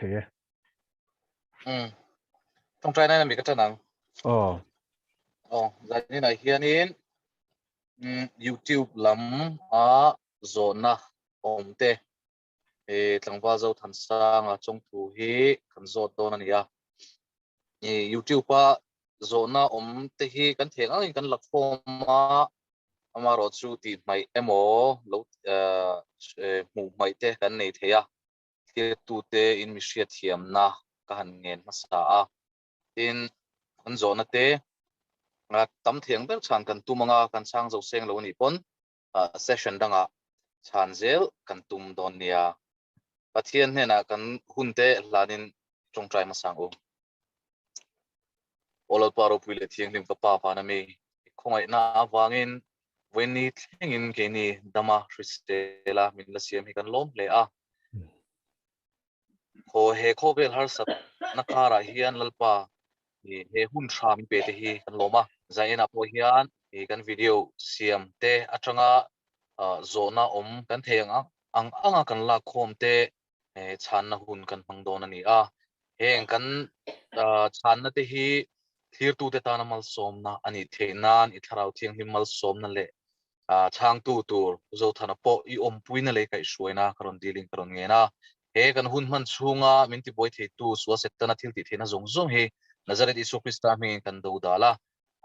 thei e. Umm. Tawngtai na mi ka tan ang. Aw. Aw, zanin ah hianin YouTube lam a zawhna awm te e tlangval Zothansanga chawngthu hi kan zawt dawn a ni a. E YouTube a zawhna awm te hi kan theng angin kan la khawm a, amarawh chu tih hmaih emaw lo hmuh hmaih te kan nei thei a. Thliattute in mi hriatthiamna ka han ngen hmasa a, tin kan zawhna te tam thiang ber chhan kan tum anga kan chhang zo seng lo a nih pawn session dangah chhan zel kan tum dawn nia. Pathian hnenah kan hun te hlanin tawngtai hmasa ang u. Aw Lalpa ropui leh thianghlim ka Pa vana mi, i khawngaihna avangin vawiinni thlengin keini dama hrisela min la siam hi kan lawm hle a. Khaw he khawvel harsat na karah hian Lalpa he hun tha min pe te hi kan lawm a. Zainah pawh hian kan video siam te atanga zawhna awm kan thei ang ang anga kan lakkhawm te chhanna hun kan hmang dawn a ni a. Heng kan chhanna te hi thlirtute tana malsawmna a nih theih nan i Thlarau Thianghlim malsawmna leh chhangtu tur Zothana pawh i awmpuina leh kaihhruaina ka rawn dilin ka rawn ngen a. He kan hun hman chhunga min tibuai theitu sual Setana thil tih theihna zawng zawng hi Nazareth Isua Krista hmingin kan do dal a.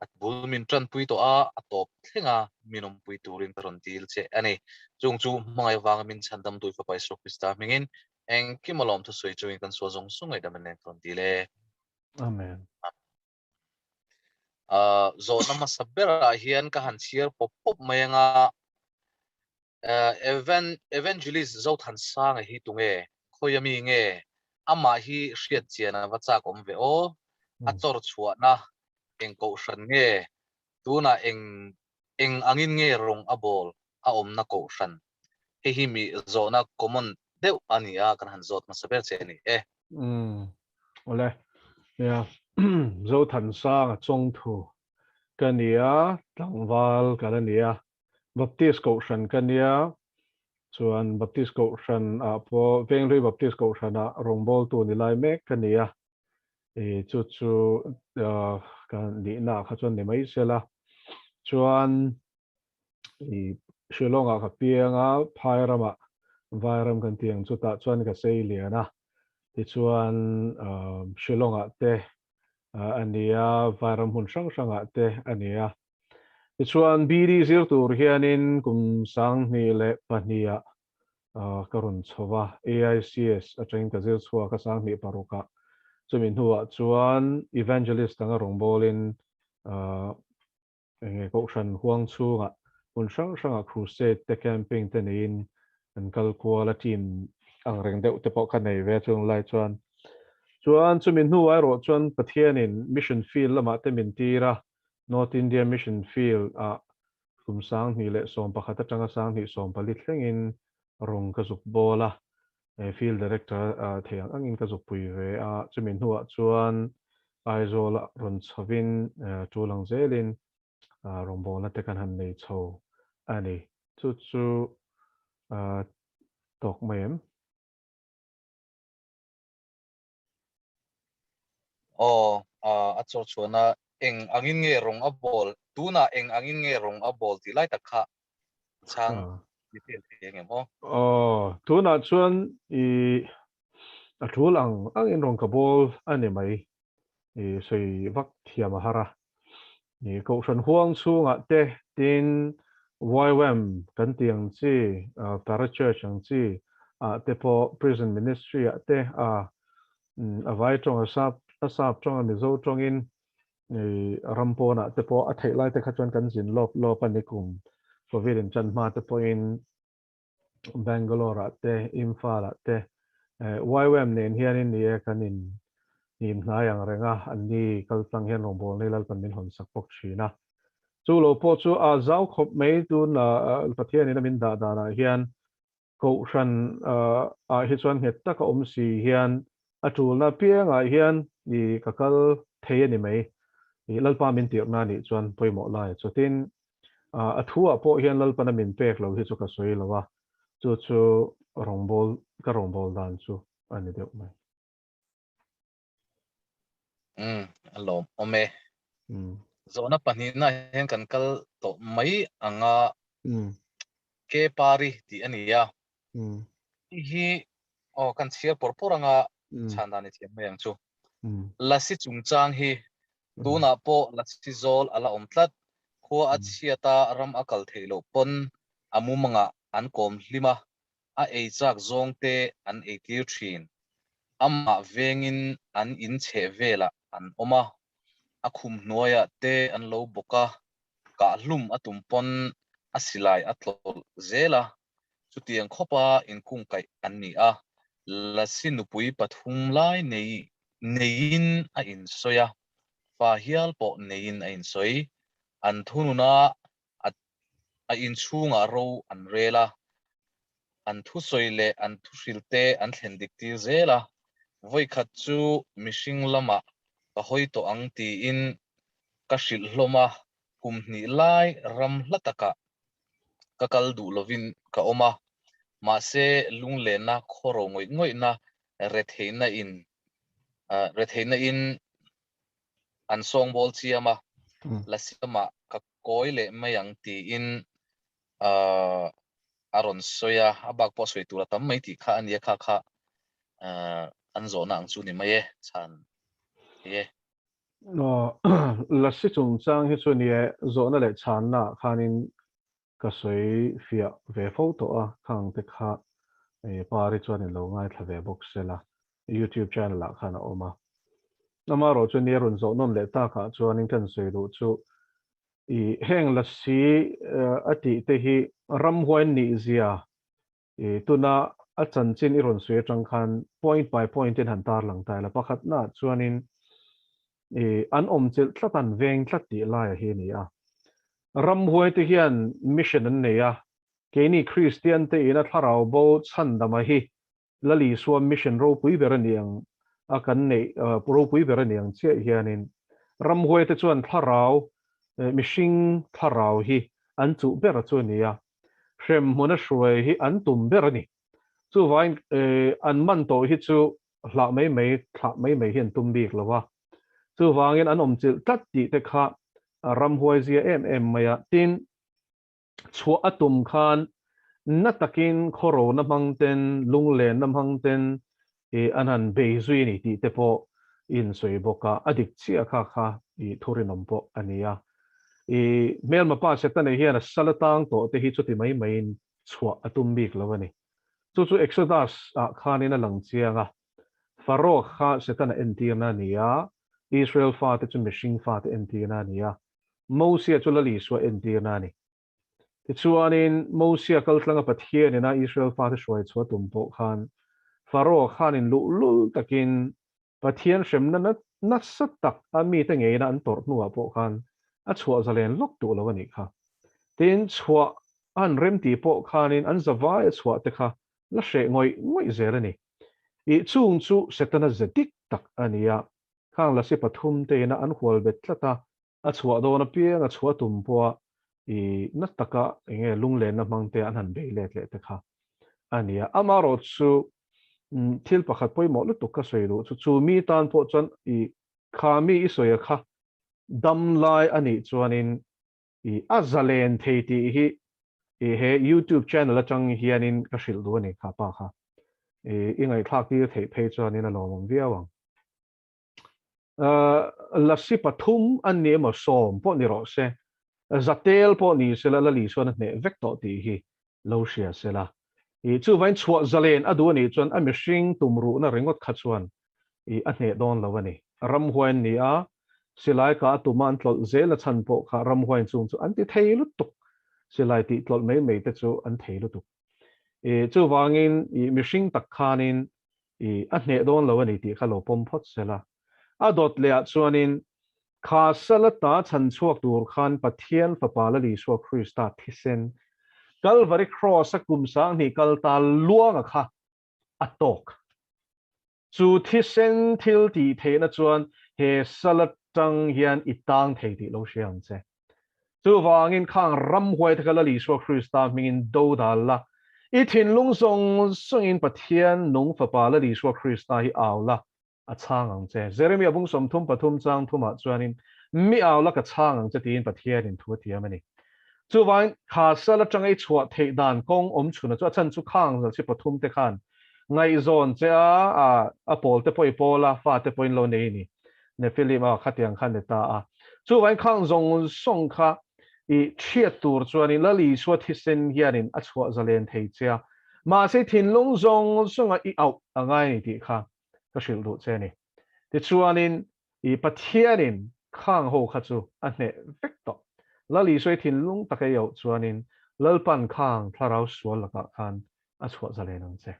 A bul min tanpui tawh a, a tawp thleng a, min awmpui turin ka rawn dil che a ni. Chung chu hmangaih avanga min chhandamtu i Fapa Isua Krista hmingin engkim a lawm thusawi chungin kan sual zawng zawng ngaihdam a nen ka rawn dil e. Amen. Zawhna hmasa berah hian ka han chhiar pawp pawp mai anga Evangelist Zothansanga hi tunge? Khawia mi nge? Amah hi hriat chian a va chak awm ve aw. A chawr chhuahna eng kohhran nge? Tunah eng eng angin nge rawng a bawl a awmna kohhran? Hei hi mi zawhna common deuh a ni a, kan han zawt hmasa ber che a ni e. Umm awle nia Zothansanga chawngthu ka nia tlangval ka la nia Baptist Kohhran ka nia, chuan Baptist Kohhran ah pawh Venghlui Baptist Kohhran ah rawngbawltu ni lai mek ka nia, i chu chu ka nihna ah kha chuan ni mai sela, chuan i Shillong ah ka piang a, Phai ram ah Vairam kan tih ang chutah chuan ka sei lian a, tichuan Shillong ah te a nia, Vairam hmun hrang hrang ah te a nia. Tichuan, BD zir tur hianin kum 2002 ah ka rawn chho va, AICS atangin ka zir chhuak a 2006 ah. Chumi hnuah chuan Evangelist anga rawngbawlin enge Kohhran huang chhungah hmun hrang hrangah crusade te camping te neiin an kal kual a, team ang reng deuh te pawh ka nei ve chung lai chuan. Chuan chumi hnuah erawh chuan Pathianin mission field lamah te min tir a, North India Mission Field ah kum 2011 atanga 2014 thlengin rawng ka zuk bawl a, Field Director thei ang angin ka zuk pui ve a, chumi hnuah chuan Aizawl ah rawn chhovin tul ang zelin rawngbawlna te kan han nei chho a ni. Chu chu tawk mai em? Aw, a chawr chhuahna eng angin nge rawng a bawl, tunah eng angin nge rawng a bawl tih lai tak kha chhang detail thei ang em aw? Aw, tunah chuan i a tul ang angin rawng ka bawl a ni mai. I sawi vak thiam a har a. I kohhran huang chhungah te tin YWAM kan tih ang chi, Para Church ang chi ah te pawh Prison Ministry ah te a a vai tawng a sap a sap tawng a Mizo tawngin i ram pawnah te pawh a theih lai te kha chuan kan zin lawp lawp a ni kum Covid in chan hma te pawhin Bangalore ah te Imphal ah te YWAM nen hianin ni e kan in hnim hnai ang reng a an ni kal tlang hian rawngbawlna hi Lalpan min hawn sak bawk thin a. Chu lo pawh chu a zau khawp mai tun Pathianin a min dah danah hian Kohhran ah hi chuan nghet taka awm si hian a tulna piangah hian i ka kal thei a ni mai. I Lalpa min tirhna nih chuan pawimawh lai chutin a thu ah pawh hian Lalpana min pek lo hi chu ka sawi lo a, chu chu rawngbâwl ka rawngbâwl dan chu a ni deuh mai. Umm a lawm awm e. Zawhna pahnihna hian kan kal tawh mai ang a. Ke pari tih a ni a. Hei hi aw kan chhiar pawr pawr anga chhan dan i thiam mai ang chu. Lasi chungchang hi tunah pawh lasi zawl a la awm tlat. Khua a chhiat a ram a kal theih loh pawn a mumangah an kawm hlim a, a ei chak zawng te an ei tir thin. Amah vengin an in chheh velah an awm a, a khum hnuaiah te an lo bawk a, kahhlum a tum pawn a silai a tlawlh zel a, chutiang khawpa inkungkaih an ni a, Lasi nupui pathum lai nei neiin a insawi a, fa hial pawh neiin a insawi. An thununa a a inchhungah ro an rel a, an thusawi leh an thuhrilte an thlen dik tir zel a, vawikhat chu mihring lamah ka hawi tawh ang tiin ka hrilh hlawm a, kum hnih lai ram hla takah ka kal duh lovin ka awm a, mahse lunglenna khawro ngawih ngawihna retheihna in retheihna in an sawngbawl chiam a, la siamah ka kawi leh mai ang tiin a rawn sawi a, a bak pawh sawi tur a tam mai tih kha a nia kha kha an zawhna ang chu ni mai e, chhan thei e. Lasi chungchang hi chu nia zawhna leh chhanna ah khanin ka sawi fiah ve fo tawh a, khang te kha Pari chuan in lo ngaithla ve bawk sela YouTube channel ah khan a awm a. Amaherawh chu nia rawn zawh nawn leh takah chuanin kan sawi duh chu i heng lasi a tih te hi ramhuai nih zia i tuna a chanchin i rawn sawi atang khan point by point in han tarlang ta ila. Pakhatnaah chuanin i an awmchilh tlat an veng tlat tih laia hi a ni a. Ramhuai te hian mission an nei a, keini Kristian te ina thlarau bo chhandama hi Lal Isua mission ropui ber a ni ang a kan neih ropui ber a ni ang chiah hianin ramhuai te chuan thlarau mihring thlarau hi an chuh ber a chu a ni a, hremhmun a hruai hi an tum ber a ni. Chuvangin an man tawh hi chu hlah mai mai thlah mai mai hi an tum bik lo a, chuvangin an awmchilh tlat tih te kha ramhuai zia em em mai a, tin chhuah a tum khan na takin khawrona hmang ten, lunglenna hmang ten i an han bei zui a ni tih te pawh in sawi bawk a, a dik chiah kha kha i thurinawm pawh a ni a. I hmelma pa Setana hian a sal atang tawh te hi chuti mai maiin chhuah a tum bik lo a ni. Chu chu Exodus ah khanin a lang chiang a, Pharaoh kha Setana entirna a ni a, Israel fate chu mihring fate entirna a ni a, Mosia chu Lal Isua entirna a ni. Tichuanin, Mosia kaltlanga Pathian ina Israel fate hruai chhuah tum pawh khan Pharaoh khanin luhlul takin Pathian hremna nasa tak a mite ngeina an tawrh hnuah pawh khan a chhuah zalen lawk duh lo a nih kha. Tin, chhuah a han rem tih pawh khanin an zavai a chhuah te kha la hreh ngawih ngawih zel a ni. Ih chung chu Setana ze dik tak a ni a, khang lasi pathum te ina an hual bet tlat a, a chhuah dawn apiang a chhuah tum pawha i na taka eng nge lunglenna hmang te an han bei let leh te kha a ni a. Amaherawh chu thil pakhat pawimawh lutuk ka sawi duh chu chu mi tan pawh chuan i kha mi i sawi a kha dam lai a nih chuanin i a zalen thei tih hi i he YouTube channel atang hianin ka hrilh duh a ni kha pa kha i i ngaihthlak tir theih phei chuanin a lawmawm viau ang. Lasi pathum an ni emaw sawm pawh ni rawh se, zatel pawh ni sela Lali chuan a hneh vek tawh tih hi lo hria sela. I chuvain chhuah zalen a duh a nih chuan a mihring tumruhna ringawt kha chuan i a hneh dawn lo a ni. Ramhuai an ni a, silai ka a tuma an tlawlh zel a chhan pawh kha ramhuaiin chung chu an ti thei lutuk, silai tih tlawlh mai mai te chu an thei lutuk. I chuvangin i mihring tak khanin i a hneh dawn lo a ni tih kha lo pawm phawt sela. A dawt leh ah chuanin kha sala ta chhan chhuak tur khan Pathian Fapa Lal Isua Krista thisen Kalvari Kraws a kum sanghnih kal ta luanga kha a tawk. Chu thisen thil tih theihna chuan he sal atang hian i tang thei tih lo hria ang che. Chuvangin khang ramhuai te kha Lal Isua Krista hmingin do dal la, i thinlung zawng zawngin Pathian nung Fapa Lal Isua Krista hi au la. a chhang ang che. Jeremia bung 33 chang thumah chuanin, Mi au la ka chhang ang che tiin Pathianin thu a tiam a ni. Chuvangin kha sal atanga i chhuah theih dan kawng awm chhuna chu a chhan chu khang zal chi pathum te khan ngaihzawn che a, a pawl te pawh i pawl a, fa te pawhin lo nei a ni. Nephilim a khatiang khan ni ta a. Chuvangin khang zawng zawng kha i chhiat tur chuanin Lal Isua thisen hianin a chhuah zalen thei che a, mahse thinlung zawng zawnga i auh a ngai a ni tih kha ka hrilh duh che a ni. Tichuanin i Pathianin khang ho kha chu a hneh vek tawh. Lal Isua i thinlung taka i auh chuanin Lalpan khang thlarau sual lakah khan a chhuah zalen ang che.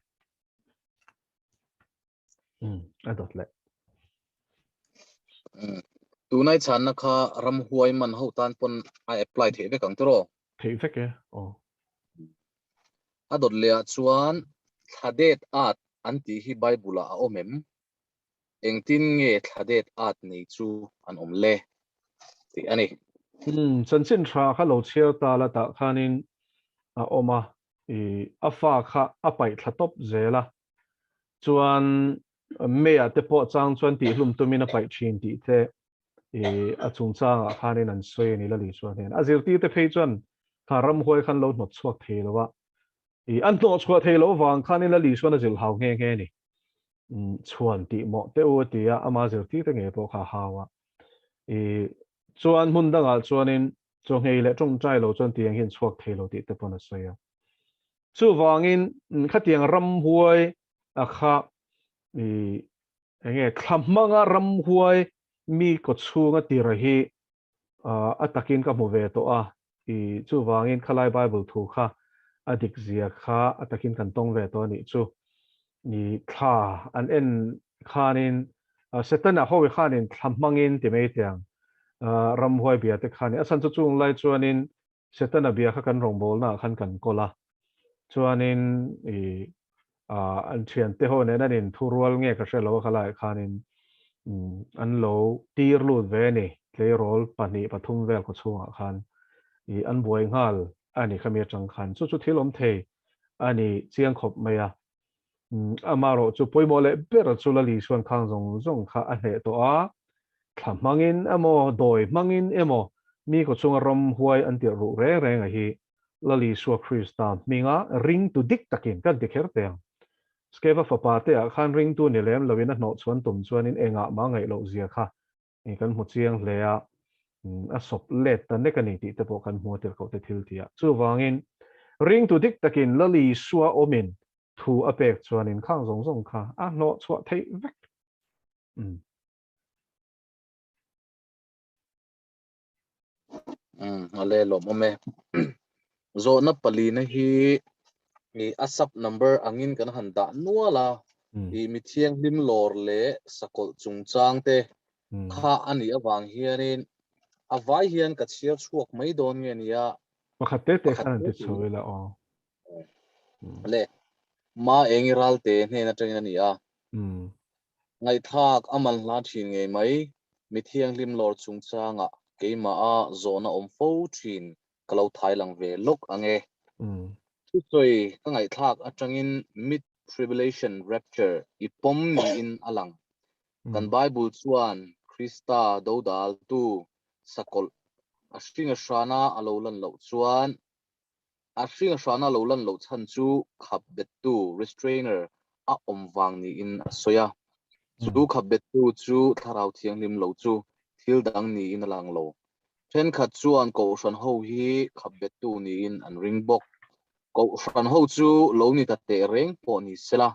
Umm a dawt leh. Umm tunai chhanna kha ramhuai man ho tan pawn a apply theih vek ang tiraw? Theih vek e aw. A dawt leh ah chuan thladet at an tih hi Bible ah a awm em? Engtin nge thladet at nei chu an awm le? Tih a ni. Umm chanchin tha kha lo chhiar ta la tah khanin a awm a, i a fa kha a paih thla tawp zel a, Chuan May-ah te pawh chang chuan tihhlum tumin a paih thin tih te a chungchangah khanin an sawi a ni Lali chuan hian. A zirtirte phei chuan kha ramhuai khan lo hnawt chhuak thei lo a, an hnawh chhuah thei loh avang khanin Lali chuan a zilh hau nghe nghe a ni. Chhuan tih mawh teh u a ti a, ama zirtirte ngei pawh kha a hau a. Chuan hmun dangah chuanin chaw nghei leh tawngtai lo chuan tiang hian chhuak thei lo tih te pawn a sawi a. Chuvangin khatiang ramhuai a kha i enge thla hmanga ramhuai mi kaw chhunga tira hi a takin ka hmu ve tawh a, i chuvangin khalai Bible thu kha a dik zia kha a takin kan tawng ve tawh a nih chu. I thla an en khanin Setana hawi khanin thla hmangin ti mai tiang ramhuai bia te khanin a chhan chu chung lai chuanin Setana bia kha kan rawngbawlnaah khan kan kawl a, chuanin i an thiante ho nen an inthurual nge ka hre lo a khalaiah khanin an lo tir lut ve a ni, tleirawl pahnih pathum vel khaw chhungah khan i an buai nghal a ni khami atang khan. Chu chu thil awm thei a ni chiang khawp mai a. Amaherawh chu pawimawh leh ber chu Lali chuan khang zawng zawng kha a hneh tawh a, thla hmangin emaw, dawi hmangin emaw mi kaw chunga ramhuai an tirh ruh reng reng a hi Lali Isua Krista hminga ringtu dik takin kan ti kher teh ang. Skeva fapa te ah khan ringtu ni lem loin a hnawhchhuan tum chuanin engah mah ngaih loh zia kha kan hmu chiang hle a, a sawp let ta nek a ni tih te pawh kan hmu a tirhkoh te thil ti a. Chuvangin, ringtu dik takin Lal Isua awmin thu a pek chuanin khang zawng zawng kha a hnawh chhuah theih vek. Umm. Umm, a le lawmawm e. Zawhna palina hi i a sub number angin kan han dah nual a, i mi thianghlim lawr leh sakawlh chungchang te kha a nih avang hianin a vai hian ka chhiar chhuak mai dawn nge nia. Pakhat te te khan an ti chho ila aw. Le, Ma Engi Ralte hnen atangin a ni a. Ngaihthlak a man hla thin ngei mai, mi thianghlim lawr chungchangah keimaha zawhna awm fo thin ka lo thai lang ve lawk ang e. Thusawi ka ngaihthlak atangin mid tribulation rapture i pawm niin a lang. Kan Bible chuan Krista dodaltu sakawlh a hring a hrana a lo lan loh chuan A hring a hrana lo lan loh chhan chu khap bettu, restrainer, a awm vang niin a sawi a. Chu khap bettu chu Thlarau Thianghlim lo chu thil dang niin a lang lo. Thenkhat chuan Kohhran ho hi khap bettu niin an ring bawk. Kohhran ho chu lo ni ta teh reng pawh ni sela,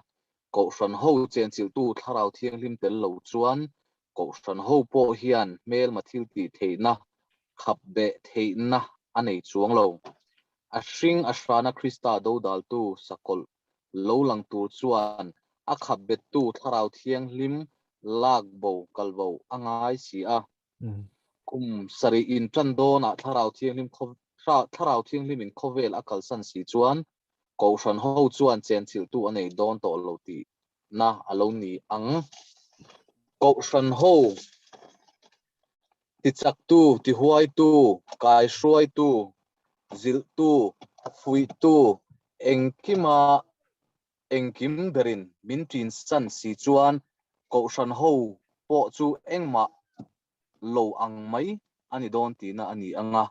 Kohhran ho chenchilhtu Thlarau Thianghlim tel lo chuan Kohhran ho pawh hian hmelma thil tih theihna, khap beh theihna a nei chuang lo. A hring a hrana Krista dodaltu sakawlh lo lang tur chuan a khap bettu Thlarau Thianghlim lak bo kal bo a ngai si a. Kum sarih in tan dawnah Thlarau Thianghlim Thlarau Thianghlimin khawvel a kalsan si chuan Kohhran ho chuan chenchilhtu a nei dawn tawh lo tih na a lo ni ang. Kohhran ho tichaktu, tihuaitu, kaihruaitu, zilhtu, fuihtu, engkima engkim berin min ṭinsan si chuan Kohhran ho pawh chu engmah lo ang mai a ni dawn tihna a ni ang a,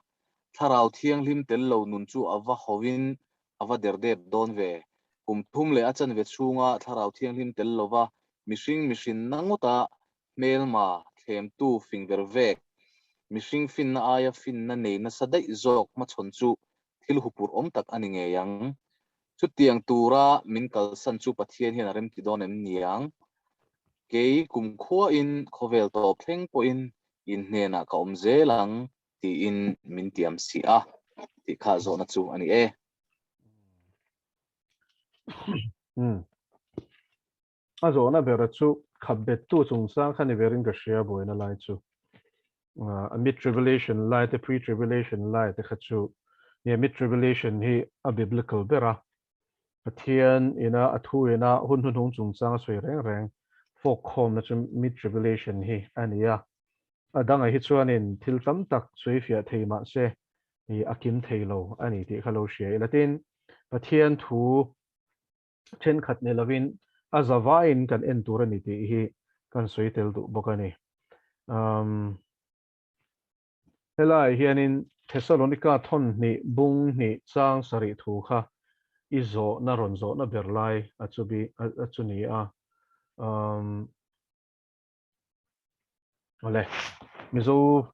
Thlarau Thianghlim tel lo nun chu a va hawin a va derdep dawn ve. Kum thum leh a chanve chhunga Thlarau Thianghlim tel lova mihring mihrinna ngawta hmelma thlemtu fing ver vek, mihring finna aia finna nei nasa daih zawk hmachhawn chu thil hupurh awm tak a ni ngei ang. Chutiang tura min kalsan chu Pathian hian a remti dawn em niang? Kei kumkhuain khawvel tawp thleng pawhin in hnenah ka awm zel ang tiin min tiam si a, tih kha zawhna chu a ni e. A zawhna bera chu khap bettu chungchang kha ni berin ka hria buaina lai chu. A mid tribulation lai te pre tribulation lai te kha chu nia mid tribulation hi a biblical ber a. Pathian ina a thu ina hun hnuhnung chungchang a sawi reng reng fawk khawmna chu mid tribulation hi a ni a. A dangah hi chuanin thil tam tak sawi fiah thei mahse a kim thei lo a ni tih kha lo hria ila. Tin, Pathian thu thenkhat ni lovin a zavaiin kan en tur a ni tih hi kan sawi tel duh bawk a ni. Um, helai hianin Thessalonica thawn hnih bung hnih chang sarih thu kha i zawhna rawn zawhna ber lai a chu bi a chu ni a. Um, Awle, Mizo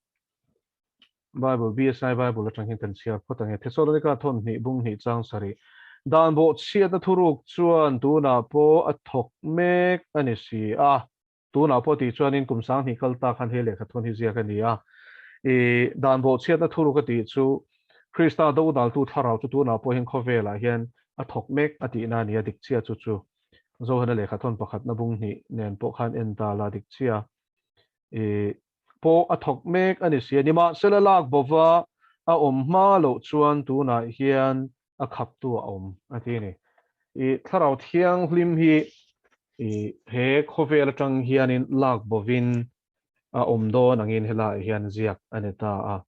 Bible, BSI Bible atang hian kan chhiar phawt ang e. Thessalonica thawn hnih bung hnih chang sarih. Dan bawh chhiatna thuruk chuan tunah pawh a thawk mek a ni si a. Tunah pawh tih chuanin kum sanghnih kal ta khan he lehkha thawn hi ziak a ni a. I dan bawh chhiatna thuruk a tih chu Krista dodaltu thlarau chu tunah pawh hian khawvelah hian a thawk mek a tihna a ni a, dik chiah chu chu. Zohana lehkha thawn pakhatna bung hnih nen pawh khan en ta la dik chiah i pawh a thawk mek a ni si a. Nimahsela lak bova a awm hma loh chuan tunah hian a khaptu a awm a ti a ni. I Thlarau Thianghlim hi i he khawvel atang hianin lak bovin a awm dawn angin helaiah hian ziak a ni ta a.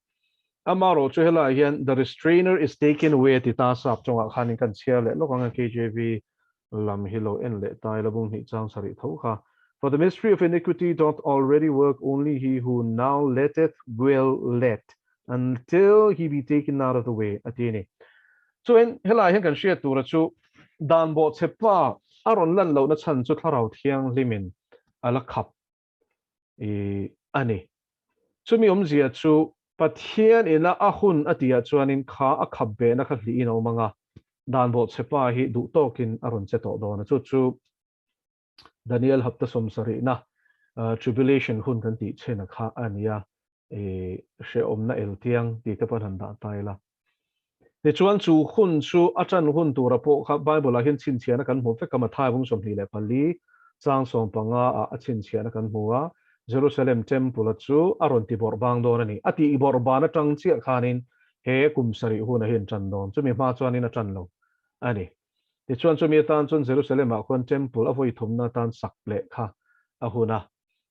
Amaherawh chu helaiah hian the restrainer is taken away a ti ta sap chungah khanin kan chhiar leh lawk ang a, KJV lam hi lo en leh ta ila bung hnih chang sarih tho kha. For the mystery of iniquity doth already work only he who now letteth will let until he be taken out of the way a ti a ni. Chuan helaiah hian kan hriat tura chu dan bawhchhe pa a rawn lan lohna chhan chu Thlarau Thianghlimin a la khap i a ni. Chumi awmzia chu Pathian ina a hun a tihah chuanin kha a khap behna kha hlihin a awm ang a, dan bawhchhe pa hi duh tawkin a rawn che tawh dawn a. Chu chu Daniel hapta sawmsarihna tribulation hun kan tih chhena kha a ni a, i hrehawmna eltiang tih te pawh an han dah ta ila. Tichuan chu hun chu a ṭan hun tura pawh kha Bible-ah hian chhinchhiahna kan hmu vek a, Matthai bung 24 chang 15 ah a chhinchhiahna kan hmu a, Jerusalem Temple-a chu a rawn ti bawrh bang dawn a ni. A tih bawrh ban aṭang chiah khanin he kum sarih hunah hi an ṭan dawn, chumi hma chuanin a ṭan lo a ni. Tichuan chumi atan chuan Jerusalem-ah khuan Temple a vawi thumna atan sak leh kha a hun a.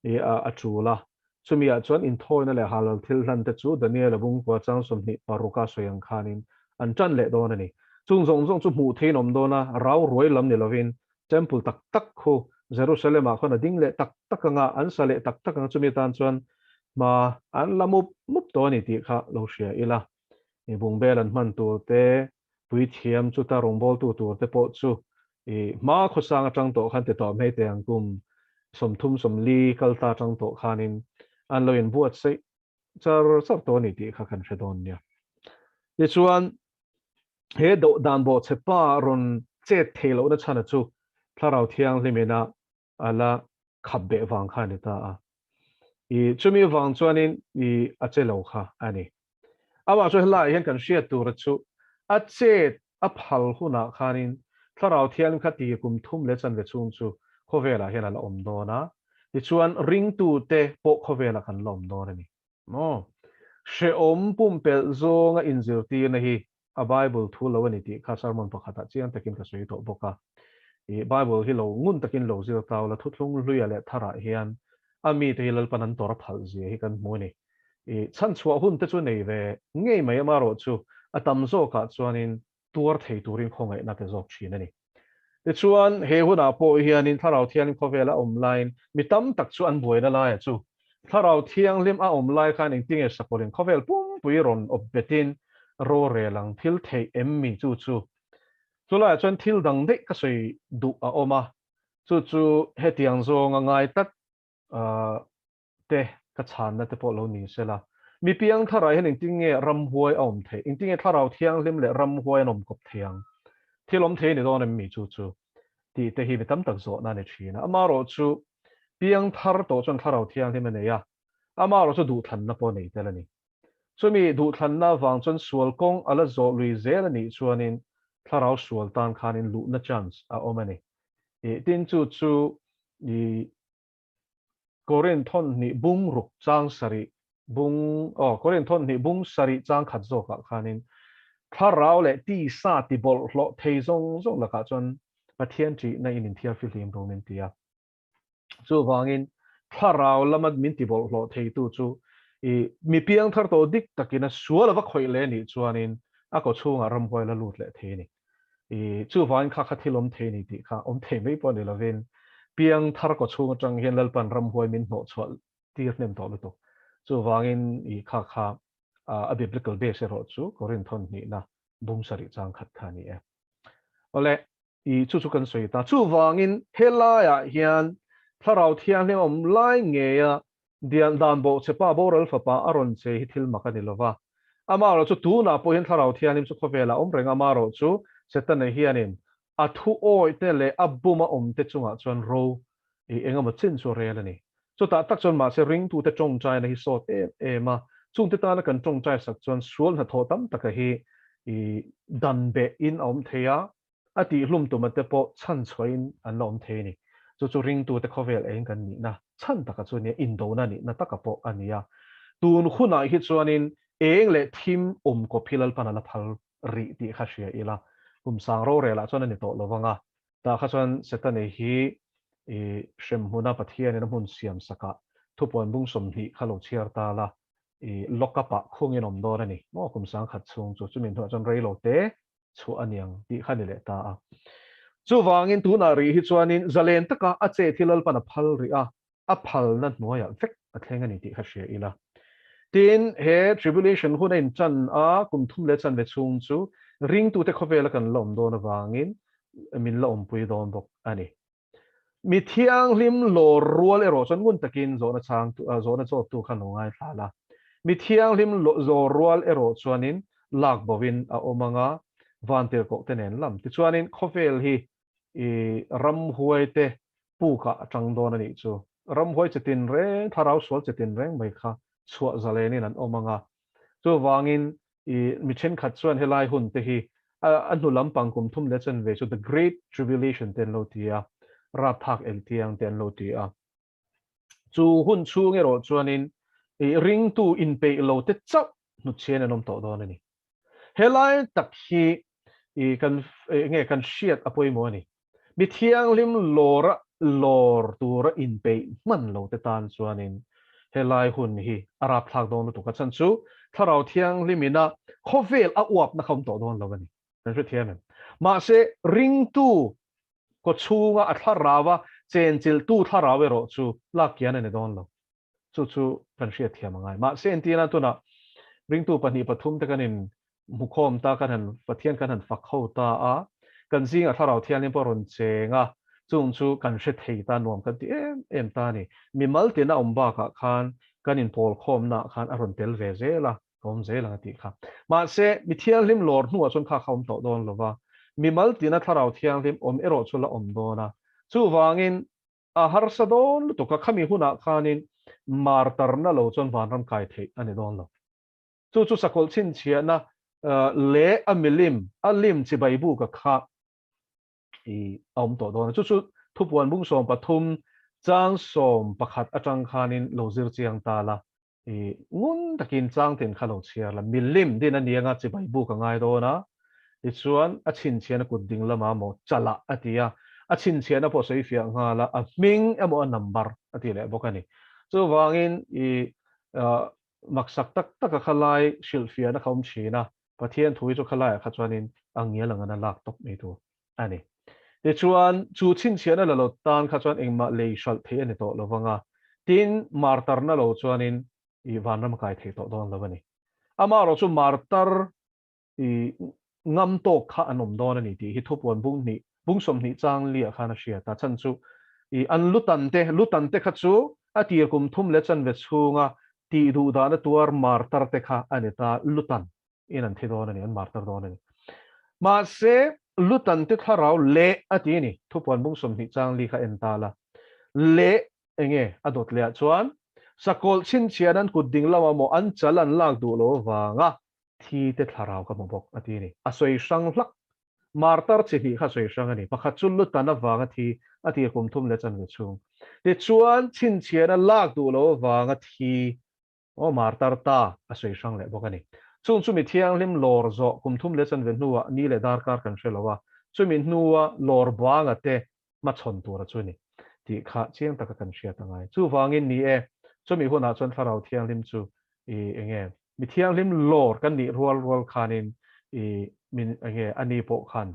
i a tul a. Chumi ah chuan inthawina leh halal thil hlan te chu Daniel-a bungkua chang 26 a sawi ang khanin an tan leh dawn a ni. Chung zawng zawng chu hmuh theiin awm dawn a, rau ruai lam ni lovin Temple tak tak khu Jerusalem ah khuan a ding leh tak tak ang a, an sa leh tak tak ang a, chumi atan chuan hma an la mup mup tawh a ni tih kha lo hria ila. I bungbel an hman tur te, puithiam chuta rawngbawltu tur te pawh chu i hma khawsang atang tawh khan ti tawh mai teh ang kum 30 40 kal ta atang tawh khanin an lo inbuatsaih char char tawh a ni tih kha kan hre dawn nia. Tichuan he dan bawhchhe pa rawn chet theih lohna chhana chu Thlarau Thianghlim ina a la khap beh vang kha a ni ta a. I chumi vang chuanin i a che lo kha a ni. Amah chu helaiah hian kan hriat tura chu a chet a phal hunah khanin Thlarau Thianghlim kha ti kum thum leh chanve chhung chu khawvelah hian a la awm dawn a, tichuan ringtute pawh khawvelah kan la awm dawn a ni. Maw? Hrehawm pumpelh zawnga inzirtirna hi a Bible thu lo a ni tih kha sermon pakhatah chiang takin ka sawi tawh bawk a. I Bible hi lo ngun takin lo zir tau la, thuthlung hluia leh tharah hian a mite hi Lalpan an tawrh a phalh zia hi kan hmu a ni. I chhanchhuah hun te chu nei ve ngei mai amarawh chu a tam zawkah chuanin tuar thei turin khawngaihna pe zawk thin a ni. Tichuan, he hunah pawh hianin Thlarau Thianghlim khawvel a awm laiin mi tam tak chu an buaina laiah chu Thlarau Thianghlim a awm lai khan engtinge sakawlhin khawvel pumpui rawn awp betin rorel ang thil theih em mi chu chu? Chulaiah chuan thil dang daih ka sawi duh a awm a, chu chu hetiang zawnga ngai tlat te ka chhanna te pawh lo ni sela. Mi piang tharah hian engtin nge ramhuai a awm theih? Engtin nge Thlarau Thianghlim leh ramhuai an awm kawp thei ang? Thil awm thei a ni dawn em mi chu chu? Tih te hi mi tam tak zawhna a ni thin a. Amaherawh chu piang thar tawh chuan Thlarau Thianghlim a nei a, amaherawh chu duhthlanna pawh a nei tel a ni. Chumi duhthlanna avang chuan sual kawng a la zawh lui zel a nih chuanin Thlarau sual tan khanin luhna chance a awm a ni. Tin chu chu i Korin thawnhnih bung ruk chang sarih bung aw Korin thawnhnih bung sarih chang khat zawkah khanin thlarau leh tisa ti bawlhhlawh thei zawng zawng lakah chuan Pathian ṭihna in inthiar fihlim ru min ti a. Chuvangin thlarau lama min ti bawlhhlawh theitu chu i mi piangthar tawh dik takin a sual a va khawih leh anih chuanin a kawchhungah ramhuai la lut leh thei a ni. I chuvangin kha kha thil awm thei ni tih kha awm thei mai pawh ni lovin piang thar kaw chhung atang hian Lalpan ramhuai min hnawh chhuah tir hnem tawh lutuk. Chuvangin i kha kha a biblical base erawh chu Korinth thawn hnihna bung sarih chang khat kha a ni e. Awle, i chu chu kan sawi ta. Chuvangin helaiah hian Thlarau Thianghlim awm lai ngeia Dian dan bawh che pa boral fapa a rawn che hi thil mak a ni lo va. Amaherawh chu tunah pawh hian Thlarau Thianghlim chu khawvelah a awm reng a, amaherawh chu Setana hianin a thu awih te leh a buma awm te chungah chuan ro i eng emaw chin chu a rel a ni. Chutah tak chuan mahse ringtute tawngtaina hi sawt em em a, chungte tana kan tawngtai sak chuan sual hnathawh tam taka hi i dan beh in a awm thei a, A tihhlum tuma te pawh chhan chhuahin an la awm thei a ni. Chu chu ringtute khawvel eng kan nihna chhan taka chu nia, indona nihna taka pawh a ni a. Tun hunah hi chuanin eng leh thim awm kawp hi Lalpan a la phal rih tih kha hria ila, kum sang rorelah chuan a ni tawh lo vang a. Tah kha chuan Setane hi i hremhmuna Pathianin a hmun siam sakah thupuan bung 20 kha lo chhiar ta la, i lock up-ah khungin awm dawn a ni maw kum 10,000 chhung chu. Chumi hnuah chuan rei lo te chhuah a niang tih kha ni leh ta a. Chuvangin tunah rih hi chuanin zalen taka a che thil Lalpan a phal rih a, a phalna hnuaiah vek a thleng a ni tih kha hria ila. Tin, he tribulation hun a inchan a, kum thum leh chanve chhung chu ringtute khawvela kan la awm dawn avangin min la awmpui dawn bawk a ni. Mi thianghlim lawr rual erawh chuan ngun takin zawhna chhang zawhna chawttu khan lo ngaithla la. Mi thianghlim zawr rual erawh chuanin lak bovin a awm ang a, vantirhkoh te nen lam. Tichuanin khawvel hi i ramhuai te pukah a tang dawn a nih chu. Ramhuai che tinreng, thlarau sual che tinreng mai kha chhuah zalenin an awm ang a. Chuvangin I mi thenkhat chuan helai hun te hi a hnu lampang kum thum leh chanve chu The Great Tribulation te an lo ti a, rapthak eltiang te an lo ti a. Chu hun chhung erawh chuanin i ringtu inpeih lo te chauh hnutchhian an awm tawh dawn a ni. Helai tak hi i kan enge kan hriat a pawimawh a ni. Mi thianghlim lawra lawr tura inpeih hman lo te tan chuanin helai hun hi a rapthlak dawn lutuk a, chhan chu Thlarau Thianghlim ina khawvel a uapna kha awm tawh dawn lo a ni. Kan hrethiam em? Mahse, ringtu kawchhunga a thlarau a chenchilhtu thlarau erawh chu lak kian a ni dawn lo. Chu chu kan hriat thiam a ngai. Mahse entirna tunah ringtu pahnih pathum te kan in hmukhawm ta, kan han Pathian kan han fak ho ta a, kan zingah Thlarau Thianghlim pawh a rawn cheng a, chung chu kan hre thei ta, nuam kan ti em em ta a ni. Mimal tina awm bakah khan kan inpawl khawmnaah khan a rawn tel ve zel a, ka awm zel ang a tih kha. Mahse mi thianghlim lawr hnuah chuan kha kha awm tawh dawn lo va, mimal tina Thlarau Thianghlim awm erawh chu la awm dawn a. Chuvangin A harsa dawn lutuk a, khami hunah khanin martarna lo chuan vanram kai theih a ni dawn lo. Chu chu sakawlh chhinchhiahna leh a milim, a lim chibai buka kha i a awm tawh dawn a. Chu chu thupuan bung 13 chang 11 atang khanin lo zir chiang ta la, I ngun takin changtin kha lo chhiar la, milim din a nianga chibai buk a ngai dawn a, tichuan a chhinchhiahna kut ding lamah maw chalah a ti a, a chhinchhiahna pawh sawi fiah nghal a, a hming emaw a number a ti leh bawk a ni. Chuvangin i maksak tak taka khalai hrilhfiahna kha awm thin a, Pathian thu hi chu khalaiah kha chuanin a ngial ang an a lak tawp mai tur a ni. Tichuan, chu chhinchhiahna la lo tan kha chuan engmah lei hralh theih a ni tawh lo vang a, tin, martarna lo chuanin i vanram a kai thei tawh dawn lo a ni. Amaherawh chu martar i ngam tawk kha an awm dawn a ni tih hi thupuan bung hnih, bung 20 chang liah khan a hriat a, chhan chu i an lutan te, lutan te kha chu a tir kum thum leh chanve chhunga tih duh dahna tuar martar te kha a ni ta, lutan in an thi dawn a ni, an martar dawn a ni. Mahse, lutan te thlarau leh a ti a ni, thupuan bung 20 chang li kha en ta la, leh enge a dawt leh ah chuan sakawlh chhinchhian an kut ding lamah maw an chal an lak duh lo avanga thi te thlarau ka hmu bawk a ti a ni. A sawi hrang hlak. Martar chi hnih kha a sawi hrang a ni. Pakhat chu lutan avanga thi a tir kum thum leh chanve chhung. Tichuan, chhinchhiahna lak duh lo avanga thi aw martar ta a sawi hrang leh bawk a ni. Chung chu mi thianghlim lawr zawh kum thum leh chanve hnuah ni leh darkar kan hre lo a, chumi hnua lawr banga te hmachhawn tura chu ni tih kha chiang taka kan hriat a ngai. Chuvangin ni e, chumi hunah chuan Thlarau Thianghlim chu i enge mi thianghlim lawr kan nih rual rual khanin i min enge a ni pawh khan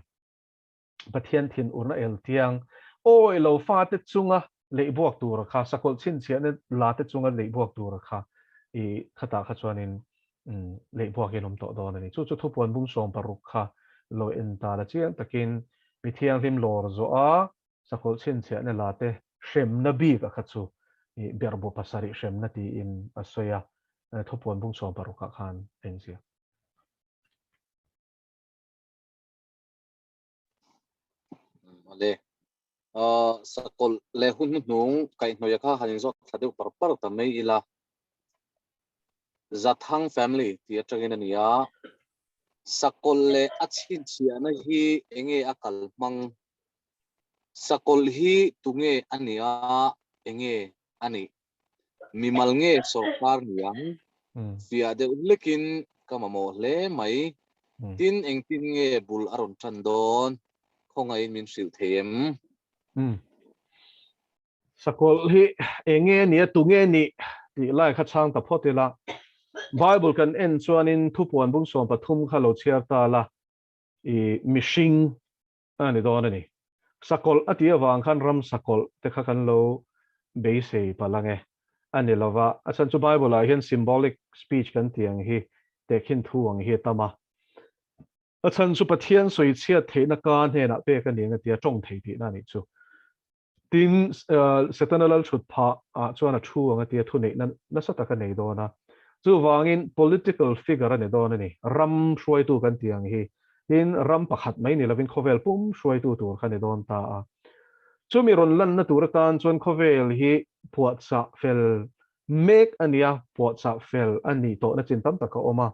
Pathian thin urna el tiang awi lo fate chunga leihbuak tura kha sakawlh chhinchhiahna la te chunga leihbuak tura kha i khatah kha chuanin leihbuakin awm tawh dawn a ni. Chu chu thupuan bung 16 kha lo en ta la chiang takin mi thianghlim lawr zawh a sakawlh chhinchhiahna la te hremna bik a kha chu i berhbu pasarih hremna tiin a sawi a, thupuan bung 16 ah khan a inziak. Ale sakawlh leh hun hnuhnung kaihhnawih kha han inzawt thla deuh par par ta mai ila. Zathang family tih atangin a ni a. Sakawlh leh a chhinchhiahna hi enge a kal hmang? Sakawlh hi tunge a nia enge a nih? Mimal nge sawrkar niang? Fiah deuh hlekin ka mamawh hle mai. Tin, engtin nge bul a rawn tan dawn? Khawngaihin min hrilh thei em? Sakawlh hi enge nia tunge nih tih lai kha chhang ta phawt ila. Bible kan en chuanin thupuan bung 13 kha lo chhiar ta la, i mihring a ni dawn a ni. Sakawlh a tih avang khan ram sakawlh te kha kan lo beisei palh ang e. A ni lova, a chhan chu Bible ah hian symbolic speech kan tih ang hi tehkhin thu ang hi a tam a. A chhan chu Pathian sawi chhiat theihna ka hnenah pek a ni ang a tia tawng thei tihna a nih chu. Tin, Setana lal thut phah ah chuan a thu ang a tia thuneihna nasa tak a nei dawn a. Chuvangin political figure a ni dawn a ni. Ram hruaitu kan tih ang hi. Tin, ram pakhat mai ni lovin khawvel pum hruaitu tur kha ni dawn ta a. Chumi rawn lanna tur atan chuan khawvel hi puahchah fel mek a ni a, puahchah fel a nih tawhna chin tam tak a awm a.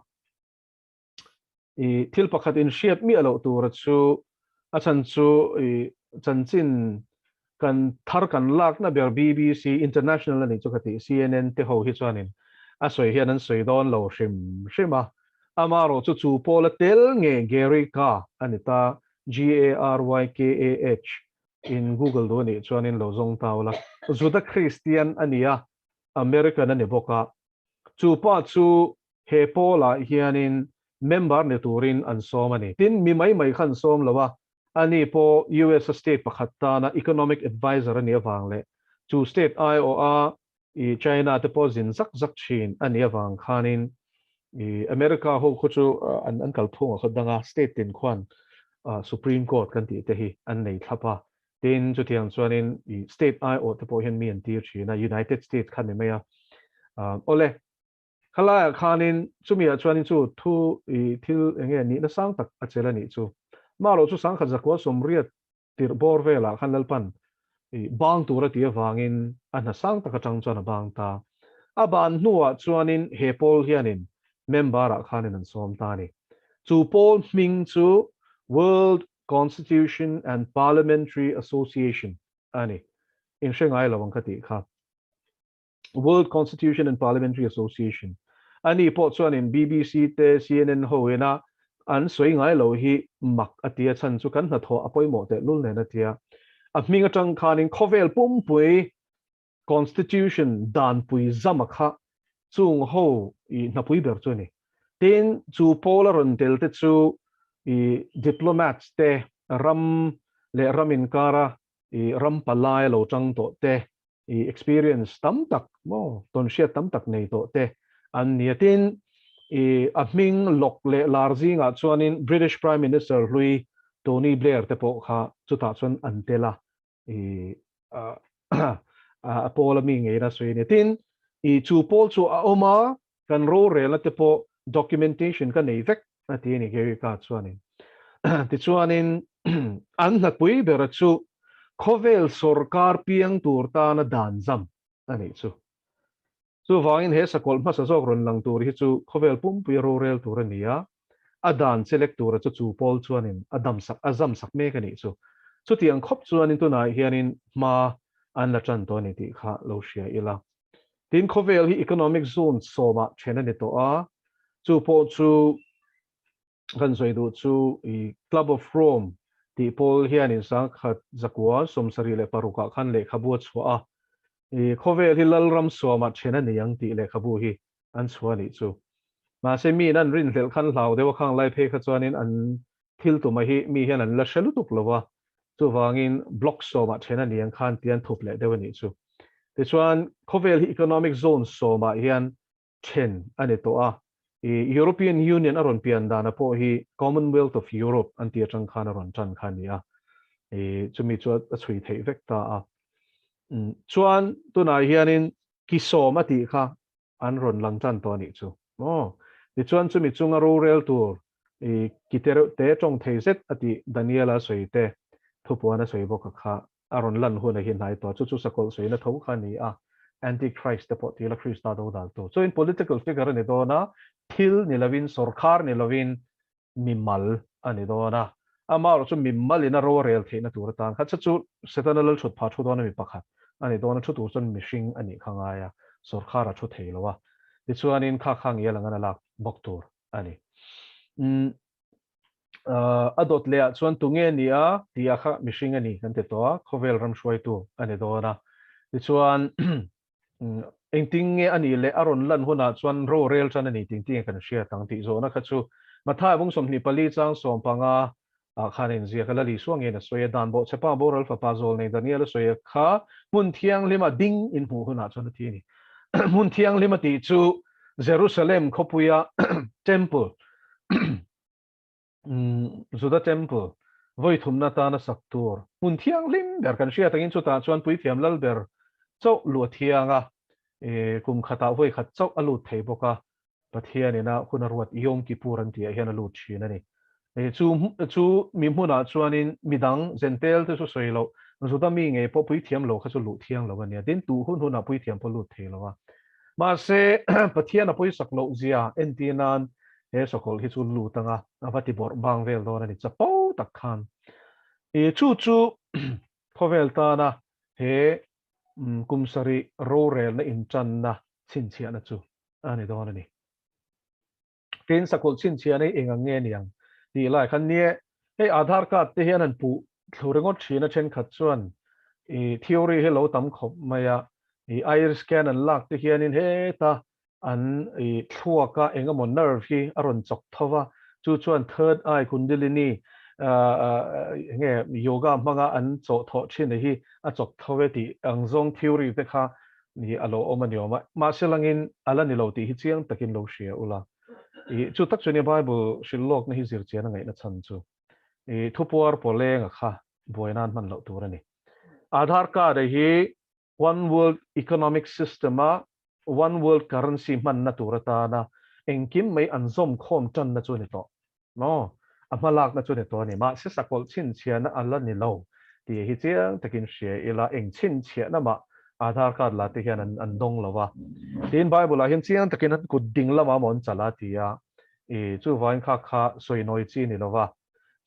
I thil pakhat in hriat miah loh tura chu a chhan chu i chanchin kan thar kan lakna ber BBC International a nih chu ka tih CNN te ho hi chuanin a sawi hian an sawi dawn lo hrim hrim a, amarawh chu chu pawla tel nge Gary Ka a ni ta G-A-R-Y-K-A-H in Google duh a nih chuanin lo zawng ta ula Juda Christian a ni a American a ni bawk a Chu pa chu he pawlah hianin member ni turin an sawm a ni. Tin, mi mai mai kha an sawm lo a, ani pawh US a state pakhat tana economic adviser a nih avang leh chu state aiawha i China te pawh zin zak zak thin a nih avang khanin i America ho khu chu an an kalphung a khaw dang a, state tin khuan Supreme Court kan tih te hi an nei thlap a. Tin, chutiang chuanin i state aiawh te pawh hian mi an tir thin a, United States kha ni mai a. Awle, khalaiah khanin chumiah chuanin chu thu i thil eng nge nihna sang tak a chelh a nih chu. Marawh chu sangkhat zakua 80 tirh bawr velah khan Lalpan i bang tur a tih avangin a hna sang tak atang chuan a bang ta. A ban hnuah chuanin he pawl hianin member-ah khanin an sawm ta a ni. Chu pawl hming chu World Constitution and Parliamentary Association a ni. In hre ngai lo ang ka tih kha. World Constitution and Parliamentary Association. Ani pawh chuanin BBC te CNN ho ina an sawi ngai lo hi mak a tia chhan chu kan hnathawh a pawimawh tehlul nen a tia. A hming atang khanin khawvel pumpui Constitution danpui zama kha chung ho i hnapui ber chu a ni. Tin, chu pawl a rawn tel te chu i diplomats te, ram leh ram inkara i ram palai a lo tang tawh te, i experience tam tak maw tawnhriat tam tak nei tawh te an ni a. Tin, i a hming lawk leh lar zingah chuanin British Prime Minister hlui Tony Blair te pawh kha chutah chuan an tel a, i a pawl a mi ngeiin a sawi a ni. Tin, i chu pawl chu a awm a, kan rorelna te pawh documentation ka nei vek a ti a ni Gary Ka chuanin. Tichuanin an hnapui bera chu khawvel sawrkar piang tur tana dan zam a nih chu. Chuvangin he sakawlh hmasa zawk rawn lang tur hi chu khawvel pumpui a rorel tur a ni a, a dan chelek tura chu chu pawl chuanin a dam sak a zam sak mek a nih chu. Chutiang khawp chuanin tunah hianin hma an la tan tawh a ni tih kha lo hria ila. Tin, khawvel hi economic zone sawmah then a ni tawh a, chu pawh chu kan sawi duh chu i Club of Rome tih pawl hianin sangkhat zakua 76 ah khan lehkhabu a chhuah a, i khawvel hi Lalram sawmah then a ni ang tih lehkhabu hi an chhuah a nih chu. Mahse, miin an rinhlelh khan hlau deuh a khang lai phei kha chuanin an thil tuma hi mi hian an la hre lutuk lo a, chuvangin block sawmah then a ni ang khan ti an thup leh deuh a nih chu. Tichuan, khawvel hi economic zone sawmah hian then a ni tawh a, i European Union a rawn pian dana pawh hi Commonwealth of Europe an tih atang khan a rawn tan kha a ni a, i chumi chu a chhui theih vek ta a. Chuan tunah hianin ki sawm a tih kha an rawn lang tan tawh a nih chu maw? Tichuan chumi chunga rorel tur i ki te reuh te tawng thei zet a tih Daniela sawi te thupuan a sawi bawk a kha a rawn lan hun a hi hnai tawh chu chu sakawlh sawina tho kha a ni a, Antichrist te pawh ti ila Krista do dal tu. Chuin political figure a ni dawn a, thil ni lovin sawrkhar ni lovin mimal a ni dawn a, amaherawh chu mimal in a ro a rel theihna tur atan kha chu chu Setana lal thut pha thu dawn a mi pakhat a ni dawn a, thu tur chuan mihring a nih kha ngai a, sawrkhar a thu thei lo a, tichuanin kha kha ngial ang an a lak bawk tur a ni. Umm a dawt leh ah chuan tunge ni a tih ah kha mihring a ni kan ti tawh a, khawvel ram hruaitu a ni dawn a, tichuan Engtin nge a nih leh a rawn lan hunah chuan rorel tan a ni tih engtin nge kan hriat ang tih zawhna kha chu Mathai bung 24 chang 15 ah khan a inziak a, Lal Isua ngeiin a sawi a, Dan bawhchhepa boral fapa zawl nei Daniel a sawi a kha hmun thianghlima ding in hmuh hunah chuan a ti a ni. Hmun thianghlima tih chu Jerusalem khawpuia Temple Juda Temple vawi thumna atana sak tur hmun thianghlim ber kan hriat angin chutah chuan puithiam lal ber chauh luh a thiang a, kum khatah vawi khat chauh a lut thei bawk a, Pathian ina hun a ruat Yom Kippur an tihah hian a lut thin a ni. Chu chu mi hmunah chuanin midang Gentile te chu sawi loh, Juda mi ngei pawh puithiam lo kha chu luh thiang lo a nia, tin tuh hun hunah puithiam pawh lut thei lo a. Mahse Pathian a pawisak loh zia entir nan He sakawlh hi chu lut anga a va ti bawrh bang vel dawn a ni chapo tak khan. I chu chu khawvel tana he kum sarih rorelna intanna chhinchhiahna chu a ni dawn a ni. Tin, sakawlh chhinchhiahna hi eng ang nge niang tih lai khan nie hei Aadhaar card te hian an puh thlu ringawt thin a thenkhat chuan i theory hi lo tam khawp mai a, i iris scan an lak te hianin heta an i thluak a eng emaw nerve hi a rawn chawk tho va, chu chuan third eye kundalini eng nge yoga hmanga an chawh thawh thin hi a chawk tho e tih ang zawng theory te kha i a lo awm a ni awm a, mahse langin a la ni lo tih hi chiang takin lo hria ula. I chu tak chu nia Bible hrilh lawkna hi zir chian a ngaihna chhan chu i thupuar pawlenga kha buai nan hman loh tur a ni. Aadhaar card hi One World Economic System a One World Currency hmanna tur atana engkim mai an zawm khawm tanna chu a ni tawh maw? A hmalakna chu a ni tawh a ni. Mahse sakawlh chhinchhiahna a la ni lo tih hi chiang takin hria ila, eng chhinchhiahna mah Aadhaar card la te hian an an dawng lo a. Tiin Bible ah hian chiang takin an kut ding lamah maw an chalh a ti a, i chuvangin kha kha sawi nawi chi a ni lo va.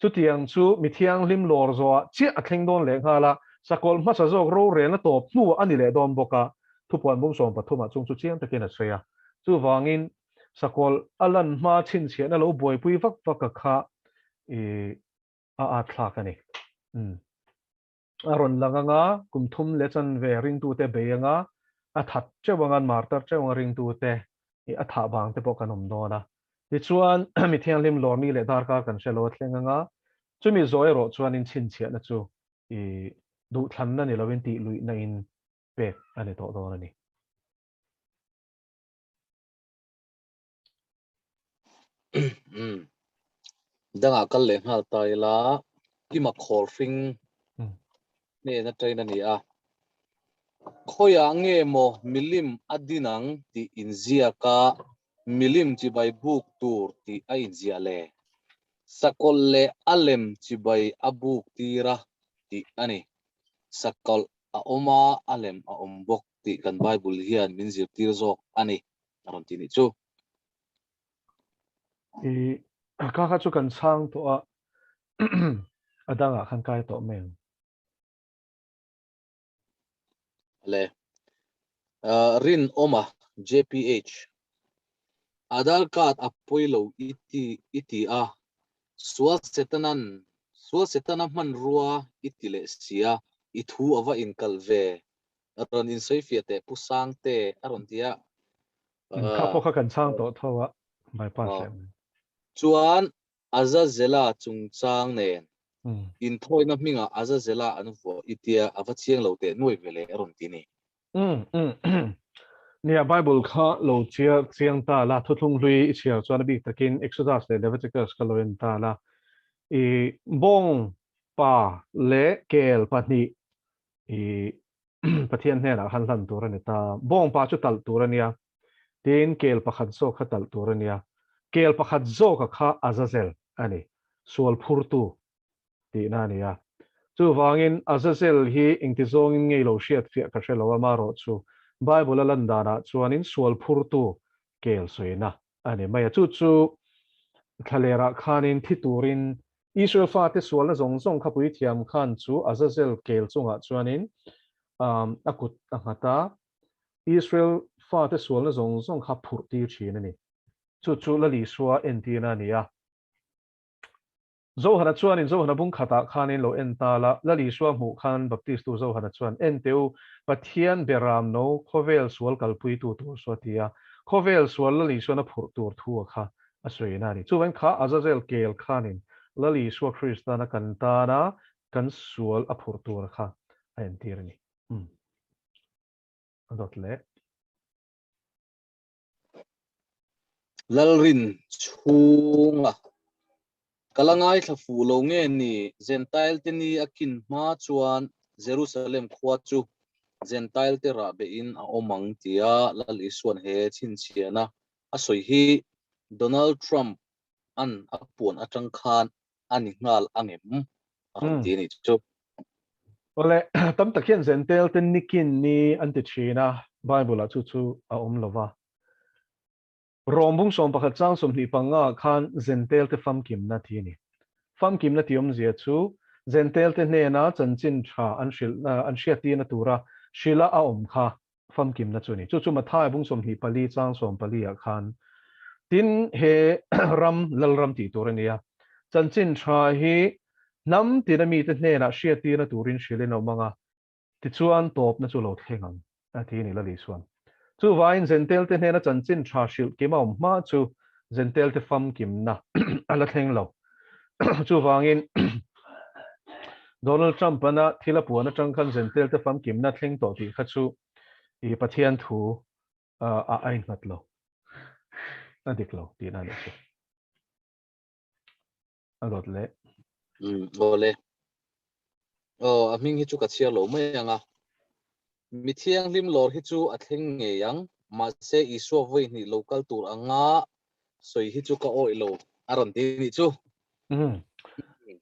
Chutiang chu mi thianghlim lawr zawhah chiah a thleng dawn leh nghal a, sakawlh hmasa zawk rorelna tawp hnuah a ni leh dawn bawk a, thupuan bung 13 chung chu chiang takin a sawi a. Chuvangin, sakawlh a lan hma chhinchhiahna lo buaipui vak vak a kha i a at thlak a ni. Umm. A rawn lang anga, kum thum leh chanve ringtute bei anga, a that teuh anga, an martar teuh anga ringtute i a thah vang te pawh kan awm dawn a. Tichuan, mi thianghlim lawrni leh darkar kan hre lo a thleng anga, chumi zawh erawh chuanin chhinchhiahna chu. I duhthlanna ni lovin tih luihna in pek a ni tawh dawn a ni. Dangah kal leh nghal ta ila, Kima khawl hring hnen atangin a ni a. Khawiah nge maw milim a din ang tih inziak a, milim chibai buk tur tih a inziah le? Sakawlh leh a lem chibai a buk tir a tih a ni. Sakawlh a awm a, a lem a awm bawk tih kan Bible hian min zirtir zawk a ni, a rawn ti nih chu. I ka kha chu kan chhang tawh a, a dangah khan kai tawh mai ang. Le. Rinawma, JPH. Aadhaar card a pawi lo i ti i ti a, sual Setanan sual Setana hmanrua i ti leh si a, i thu a va inkalh ve. Rawn insawifiah teh Pu Sangte a rawn ti a. Kha pawh kha kan chhang tawh tho a, bypass leh mai. Chuan Azazela chungchang nen inthawina hmingah Azazela an vuah i tia a va chiang lo teh nuai ve le a rawn ti ni. Nia, Bible kha lo chhiar chiang ta la, thuthlung hlui i chhiar chuan a bik takin Exodus leh Leviticus kha lo en ta la. I bawng pa leh kel pahnih i Pathian hnenah khan hlan tur a ni ta. Bawng pa chu talh tur a nia, Tin, kel pakhat zawk kha talh tur a nia. Kel pakhat zawka kha Azazel a ni, sual phurtu tihna a ni a. Chuvangin, Azazel hi engti zawngin ngei lo hriat fiah ka hre lo a, marawh chu Bible a lan danah chuanin sual phurtu kel sawina a ni mai a. Chu chu thlalerah khanin thi turin Israel fate sualna zawng zawng kha puithiam khan chu Azazel kel chungah chuanin a kut a nghat a, Israel fate sualna zawng zawng kha phurh tir thin a ni. Chu chu Lal Isua entirna a ni a. Zohana chuanin Zohana bung khatah khanin lo en ta la, Lal Isua hmuh khan Baptistu Zohana chuan, En teh u, Pathian beram no khawvel sual kalpuitu tur chu a ti a. Khawvel sual Lal Isuan a phurh tur thu a kha a sawina a ni. Chuvain kha Azazel kel khanin Lal Isua Kristana kan tana kan sual a phurh tur a kha a entir a ni. Umm. A dawt leh. Lalrin chhunga ka la ngaithla fuh lo nge ni Jentail te ni a kin hma chuan Jerusalem khua chu Jentail te rah behin a awm ang tia Lal Isuan he chhinchhiahna a sawi hi Donald Trump an a puan atang khan a ni nghal ang em? A rawn ti a nih chu. Awle, tam tak hian Zentel te nikin ni an ti thin a, Bible ah chu chu a awm lo va. Rom bung 11 chang 25 ah khan Zentel te famkimna ti a ni. Famkimna tih awmzia chu Zentel te hnena chanchin tha an hrilh an hriattirna tura hrila a awm kha famkimna chu a ni. Chu chu Matthai bung 24 chang 14 ah khan tin he ram Lalram tih tur a ni a. Chanchin tha hi hnam tina mite hnenah hriattirna turin hrilhin a awm ang a, tichuan tawpna chu lo thleng ang a ti a ni Lal Isuan. Chuvangin Zentelte hnena chanchin tha hrilh kim a awm hma chu Zentelte famkimna a la thleng lo. Chuvangin Donald Trump-ana thil a puan atang khan Zentelte famkimna thleng tawh tih kha chu i Pathian thu a innghat lo, a dik lo tihna a nih chu. A dawt leh. Umm awle. Aw a hming hi chu ka chhiar lo mai ang a. Mi thianghlim lawr hi chu a thleng ngei ang, mahse Isua vawi hnih lo kal tur anga sawi hi chu ka awih lo a rawn ti nih chu. Umm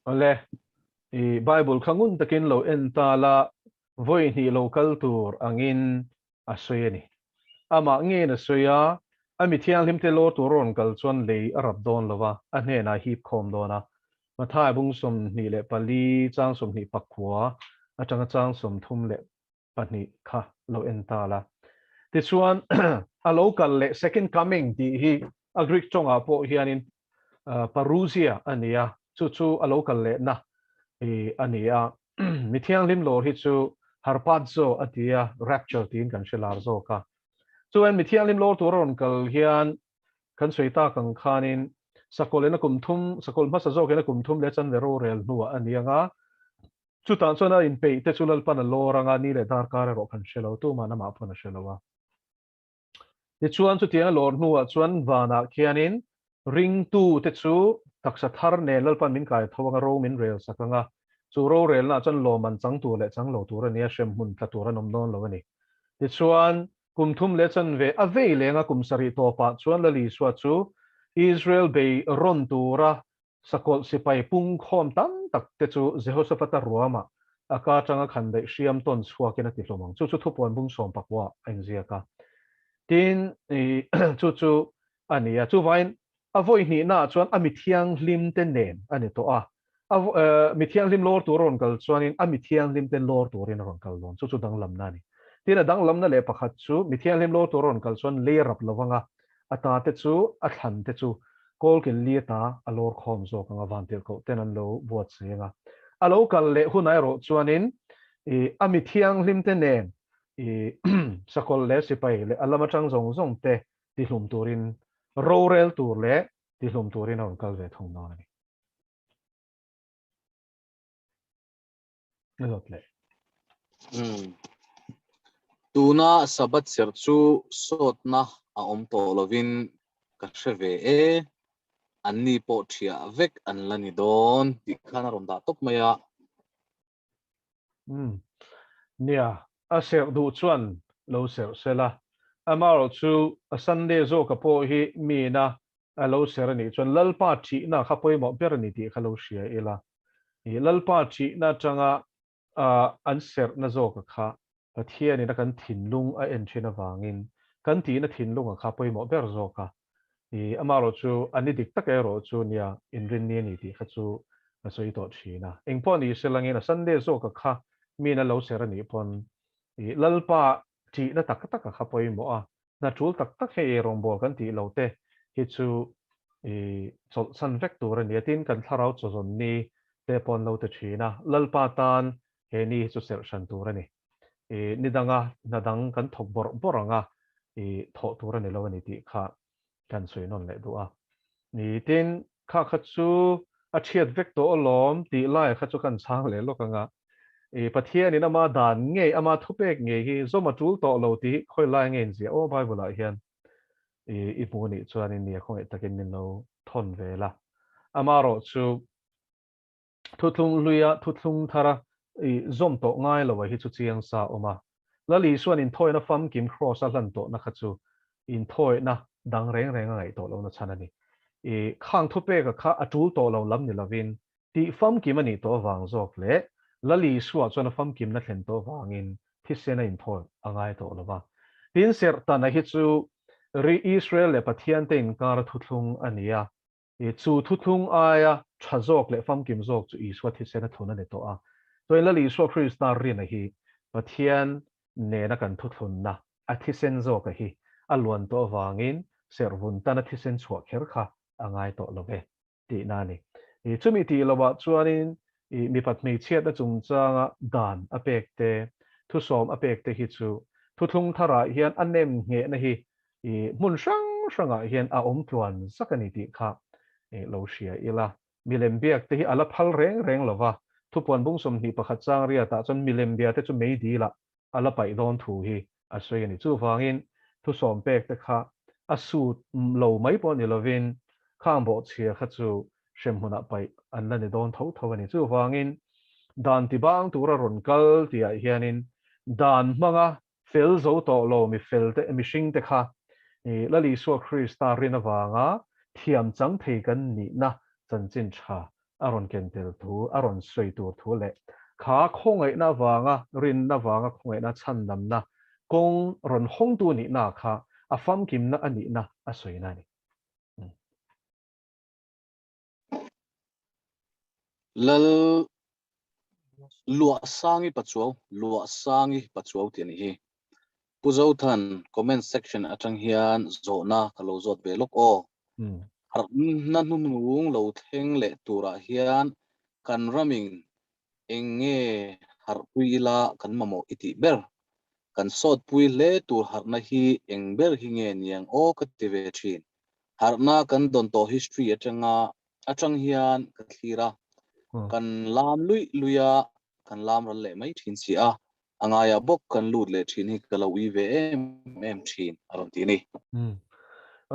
awle. I Bible kha ngun takin lo en ta la, vawi hnih lo kal tur angin a sawi a ni. Amah ngeiin a sawi a, a mi thianghlimte lawr tur a rawn kal chuan lei a rap dawn lo va, a hnenah a hip khawm dawn a. Mathai bung 24 chang 29 atanga chang 32 kha lo en ta la. Tichuan, a lo kal leh second coming tih hi a Greek tawngah pawh hianin parousia a ni a, chu chu a lo kal lehna a ni a. Mi thianghlim lawr hi chu harpazo a ti a, rapture tiin kan hre lar zawk a. Chuan mi thianghlim lawr tur a rawn kal hian kan sawi tak ang khanin sakawlh ina kum thum, sakawlh hmasa zawk ina kum thum leh chanve rorel hnuah a ni ang a. Chutah chuan a inpeih te chu Lalpan a lawr anga ni leh darkar erawh kan hre lo, tuma'n amah pawn a hre lo a. Tichuan chutiang a lawr hnuah chuan vanah khianin ringtu te chu taksa thar nen Lalpan min kai tho anga ro min rel sak anga, chu rorelnaah chuan lawm an chang tur leh chang lo tur a ni a, hremhmun tla tur an awm dawn lo a ni. Tichuan kum thum leh chanve a vei lenga kum sarih tawpah chuan Lal Isua chu Israel bei rawn tura Sakawlh sipai pungkhawm tam tak te chu Jehoshaphat-a ruamah a ka atanga khandaih hriam tawn chhuakin a ti hlawm ang. Chu chu thupuan bung sawm pakua a inziak a. Tin, chu chu a ni a. Chuvain a vawi hnihnaah chuan a mi thianghlim te nen a ni tawh a. A mi thianghlim lawr tur a rawn kal chuanin a mi thianghlim te lawr turin a rawn kal dawn. Chu chu danglamna a ni. Tin, a danglamna leh pakhat chu mi thianghlim lawr tur a rawn kal chuan lei a rap lo vang a, A ta te chu, a thlan te chu kawlkil li ata a lawr khawm zawk ang a, vantirhkoh ten an lo buatsaih ang a. A lo kal leh hunah erawh chuanin i a mi thianghlim te nen i sakawlh leh sipai leh a lam atang zawng zawng te tihlum turin rorel tur leh tihlum turin a rawn kal ve thung dawn a ni. A zawt leh. Umm. Tuna Sabbath serh chu sawtna a awm tawh lovin ka hre ve e, anni pawh ṭhiah vek an la ni dawn tih khan a rawn dah tawp mai a. Umm. Nia, a serh duh chuan lo serh sela, amaherawh chu a Sunday zawka pawh hi miina a lo serh a nih chuan Lalpa ṭhihna kha pawimawh ber a ni tih kha lo hria ila. I Lalpa ṭhihna aṭanga an serhna zawka kha Pathianin a kan thinlung a en ṭhin avangin kan tihna thinlunga kha pawimawh ber zawk a. I amaherawh chu a ni dik tak erawh chu nia inrinni a ni tih kha chu a sawi tawh ṭhin a. Engpawh ni se langin a Sunday zawka kha miin a lo serh a nih pawn i Lalpa ṭihna tak taka kha pawimawh a, Hna tul tak tak hei eirawngbawl kan tih lo te hi chu i chawlhsan vek tur a ni a, tin kan thlarau chawzawn ni te pawh an lo ti thin a, Lalpa tan he ni hi chu serh hran tur a ni. I ni danga hna dang kan thawk bawrh bawrh ang a, i thawh tur a ni lo a ni tih kha kan sawi nawn leh duh a. Ni tin kha kha chu a thiat vek tawh alawm tih lai kha chu kan chhang leh lawk ang a, I Pathianin ama dan ngei, ama thupek ngei hi zawm a tul tawh lo tih hi khawi lai nge inziah aw Bible ah hian i i hmu anih chuanin nia khawngaih takin min lo thawn ve la. Amarawh chu thuthlung hluia thuthlung thara i zawm tawh ngai lo a hi chu chiang sa awm a. Lal Isua'n inthawina famkim Kraws a hlan tawhna kha chu inthawina dang reng reng a ngaih tawh lohna chhan a ni. I khang thupeka kha a tul tawh lo lam ni lovin Tih famkim a nih tawh avang zawk leh Lal Isua chuan a famkimna thlen tawh avangin thisen a inthawi a ngai tawh lo va. Tin, Serhtana hi chu ri Israel leh Pathian te inkara thuthlung a ni a, chu thuthlung aia tha zawk leh famkim zawk chu Isua thisen a thlun a ni tawh a. Chuan Lal Isua Krista rina hi Pathian nena kan thuthlunna a thisen zawka hi a luan tawh avangin serhvun tana thisen chhuah kher kha a ngai tawh lo ve. tihna a ni. I chumi tih lovah chuanin i mipat hmeichhiatna chungchanga dan a pek te, thusawm a pek te hi chu thuthlung tharah hian a nem nghehna hi i hmun hrang hrangah hian a awm tluan zak a ni tih kha i lo hria ila. Milem biak te hi a la phal reng reng lova, thupuan bung 21 chang riatah chuan milem bia te chu meidilah a la paih dawn thu hi a sawi a ni. Chuvangin thusawm pek te kha a sut lo mai pawh ni lovin khang bawhchhia kha chu hremhmunah paih an la ni dawn tho tho a ni. Chuvangin dan tibang tura rawn kal tihah hianin dan hmanga fel zo tawh lo mi fel te mihring te kha Lal Isua Krista rin avanga thiam chang thei kan nihna chanchin tha a rawn ken tel thu, a rawn sawi tur thu leh kha khawngaihna avanga rinna vanga khawngaihna chhandamna kawng rawn hawngtu nihna kha a famkimna a nihna a sawina a ni. Lal Luahsangi Pachuau, Luahsangi Pachuau tih a nih hi. Pu Zothan, comment section atang hian zawhna ka lo zawt ve lawk aw. Harhna hnunung lo thleng leh turah hian kan ramin eng nge harhpui ila kan mamawh i tih ber? Kan sawtpui hle tur harhna hi eng ber hi nge niang aw ka ti ve thin. Harhna kan dawn tawh history atanga atang hian ka thlir a, kan lam luih luih a. kan lam ral leh mai thin si a, a ngaiah bawk kan lut leh thin hi ka lo ui ve em em thin a rawn ti a ni. Umm.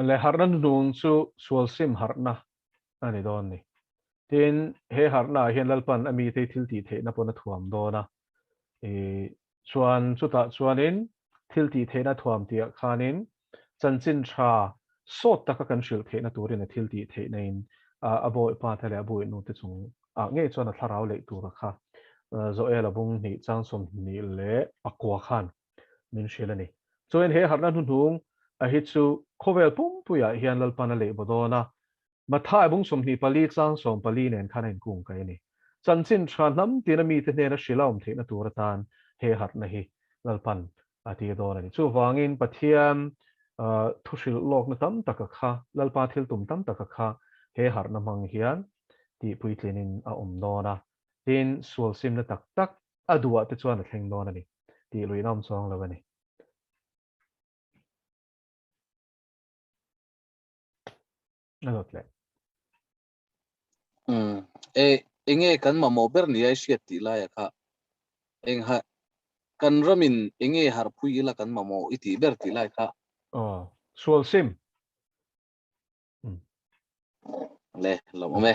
Le harhna hnuhnung chu sual sim harhna a ni dawn ni. Tin, he harhna ah hian Lalpan a mite thil tih theihna pawn a thuam dawn a. I chuan chutah chuanin thil tih theihna thuam tih ah khanin chanchin tha sawt taka kan hrilh theihna turin a thil tih theihna in a bawipa te leh a bawihnu te chung ah ngei chuan a thlarau leih tura kha Joel-a bung hnih chang 24 khan min hrilh a ni. Chuan he harhna hnuhnung a hi chu khawvel pumpuiah hian Lalpan a leh baw dawn a, Mathai bung 24 chang 14 nen khan a inkung kai a ni. Chanchin tha hnam tina mite hnena hrilh a awm theihna tur atan he harhna hi Lalpan a tir dawn a ni. Chuvangin Pathian thu hrilh lawkna tam taka kha, Lalpa thil tum tam taka kha he harhna hmang hian tihpuitlinin a awm dawn a, tin sual simna tak tak a duhah te chuan a thleng dawn a ni tih luihna awm chuang lo a ni. A dawt leh. Umm e enge kan mamawh ber nia i hriat tih laia kha eng ha kan ramin enge harhpui ila kan mamawh i tih ber tih lai kha. Aw sual sim. Le lo awm e.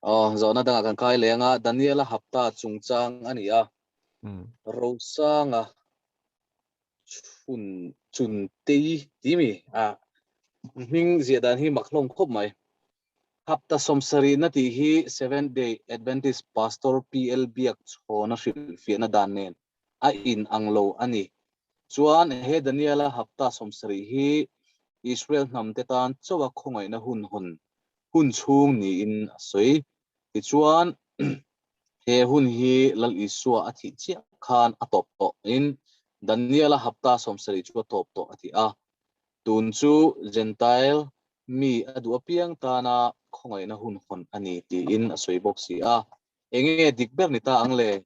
Aw zawhna dangah kan kai leh anga Daniela hapta chungchang a ni a. Rosanga chhun chun tei ti mi a hming ziah dan hi mak hlawm khawp mai. Hapta sawmsarihna tih hi Seventh Day Adventist Pastor PL Biak chhawna hrilhfiahna dan nen a in ang lo a ni. Chuan he Daniela hapta 70 hi Israel hnam te tan chauha khawngaihna hun hawn hun chhung niin a sawi. Tichuan he hun hi Lal Isua a thih chiah khan a tawp tawh in Daniela hapta 70 chu a tawp tawh a ti a. Tun chu Gentile mi a duh apiang tana khawngaihna hun hawn a ni tiin a sawi bawk si a. Enge dik ber ni ta ang le?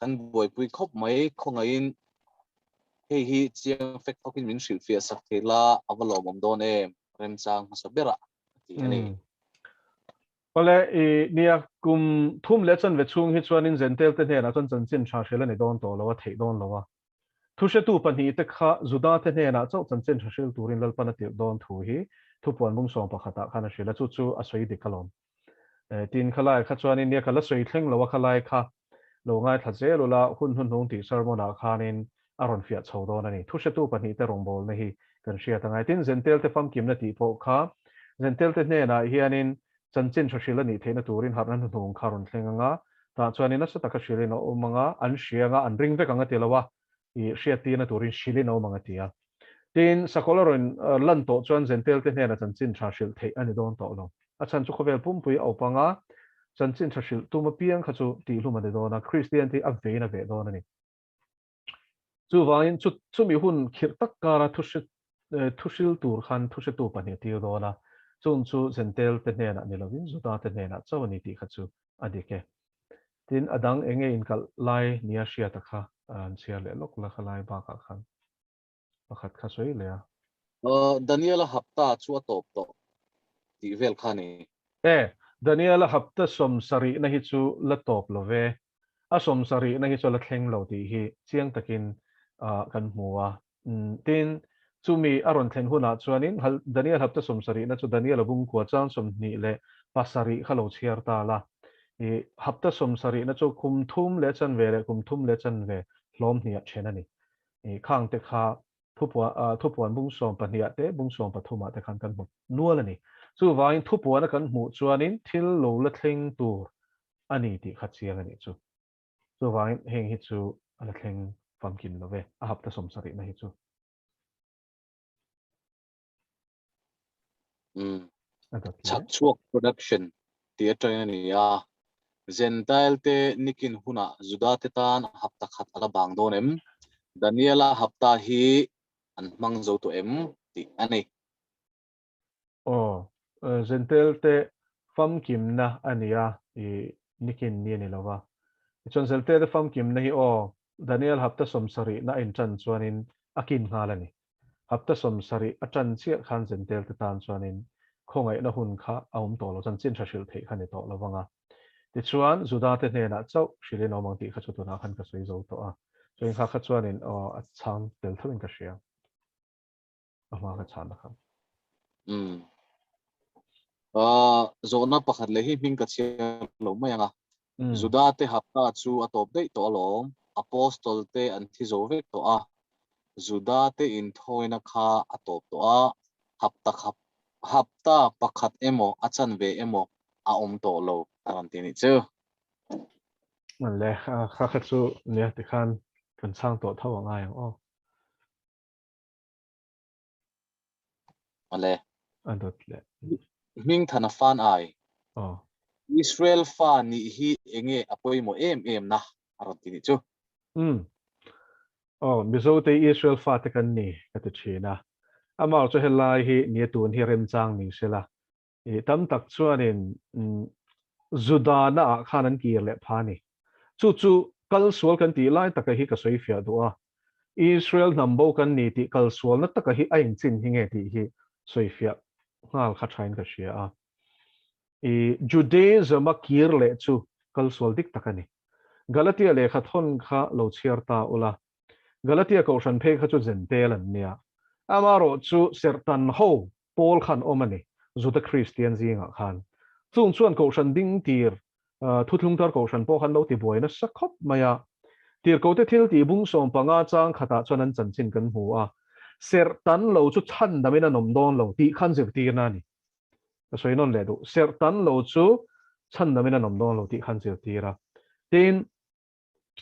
Kan buaipui khawp mai, khawngaihin hei hi chiang fek fawkin min hrilhfiah sak thei la, a va lawmawm dawn em? Remchang hmasa berah a ti a ni. Awle, i nia, kum thum leh chanve chhung hi chuanin Zentel te hnenah chuan chanchin tha hrilh a ni dawn tawh lo, a theih dawn lo a. Thuhretu pahnihte kha Juda te hnenah chauh chanchin tha hril turin Lalpan a tirh dawn thu hi thupuan bung sawm pakhatah khan a hrilh a, chu chu a sawi dik alawm. Tin, khalai kha chuanin nia ka la sawi thleng lo a, khalai kha lo ngaithla zel ula, hun hnuhnung tih sermon-ah khanin a rawn fiah chho dawn a ni. Thuhretu pahnihte rawngbawlna hi kan hriat a ngai. Tin, Zentelte famkimna tih pawh kha Zentelte hnenah hianin chanchin tha hrilh a nih theihna turin harhna hnuhnung kha rawn thleng ang a, tah chuanin nasa taka hrilhin a awm ang a, an hria ang a, an ring vek ang a ti lo a, i hriattirna turin hrilhin a awm ang a ti a. Tin, sakawlh a rawn lan tawh chuan Zentelte hnena chanchin tha hrilh theih a ni dawn tawh lo. A chhan chu khawvel pumpui a awp ang a, chanchin tha hrilh tum apiang kha chu tihhlum a ni dawn a, Kristian te hi a vein a veh dawn a ni. Chuvangin chu chumi hun khirh tak kara thuhril tur khan thuhretu pahnih a tir dawn a, chung chu Zentel te hnenah ni lovin Juda te hnenah chauh a ni tih kha chu a dik e. Tin, a dang enge inkalh lai nia hriata kha an chhiar leh lawk la khalai bakah khan pakhat kha sawi leh a. Daniela hapta chu a tawp tawh tih vel kha a ni. E, Daniela hapta 70na hi chu la tawp lo ve. A 70na hi chu la thleng lo tih hi chiang takin kan hmu a. Tin, chumi a rawn thlen hunah chuanin Daniel hapta 70na chu Daniela bungkua chang 27 kha lo chhiar ta la. I hapta 70na chu kum thum leh chanve leh kum thum leh chanve hlawm hniah then a ni. I khangte kha thupuan bung 12 ah te, bung 13 ah te khan kan hmu nual a ni. Chuvangin thupuana kan hmuh chuanin thil lo la thleng tur a ni tih kha chiang a nih chu. Chuvangin heng hi chu a la thleng famkim lo ve, a hapta 70na hi chu. A dawt hle. Chhakchhuak Production tih atangin a ni a, Gentile te nikin hunah Juda te tan hapta khat a la bang dawn em? Daniela hapta hi an hmang zo tawh em? tih a ni. Aw, Gentile te famkimna a ni a, i nikin ni a ni lo va. Tichuan Gentile te famkimna hi aw, Daniel hapta 70na a intan chuanin a kin nghal a ni. Hapta 70 a tan chiah khan Gentile te tan chuanin khawngaihna hun kha a awm tawh lo, chanchin tha hrilh theih kha ni tawh lo vang a. Tichuan, Juda-te hnenah chauh hrilhin awm ang tih kha chu tunah khan ka sawi zo tawh a. Chuan kha kha chuanin aw a chhang tel thovin ka hria. A hma ka chhan a kha. Umm. Ahh zawhna pakhat leh hi hming ka chhiar lo mai ang a. Juda te hapta chu a tawp daih tawh alawm. Apostol te an thi zo vek tawh a. Juda te inthawina kha a tawp tawh a. Hapta hapta pakhat emaw a chanve emaw a awm tawh lo a rawn ti nih chu. Le kha kha chu nia tikhan kan chhang tawh tho a ngai ang aw. Ale. A dawt leh. Hming thana fan ai. Aw. Israel fa nih hi enge a pawimawh em em na a rawn ti nih chu. Umm. Aw, Mizo te Israel fa te kan ni ka ti thin a. Amah chu helai hi nia tun hi remchang ni sela. I tam tak chuanin Juda na ah khan an kir leh pha ni. Chu chu kal sual kan tih lai taka hi ka sawi fiah duh a. Israel hnam bo kan ni tih kal sualna taka hi a engchin hi nge tih hi sawi fiah nghal kha thain ka hria a. I Judaism a kir leh chu kal sual dik tak a ni. Galatia lehkha thawn kha lo chhiar ta ula. Galatia kohhran phei kha chu Jentail an nia. Amaherawhchu serhtan ho Paul khan awm a ni, Juda Kristian zingah khan. Chung chuan Kohhran ding tir, Thuthlung Thar Kohhran pawh khan lo ti buai nasa khawp mai a. Tirhkote thil tih bung 15 chang khatah chuan an chanchin kan hmu a, Serh tan lo chu chhan damin an awm dawn lo tih khan zirtirna a ni. Ka sawi nawn leh duh, Serh tan lo chu chhan damin an awm dawn lo tih khan zirtir a. Tin,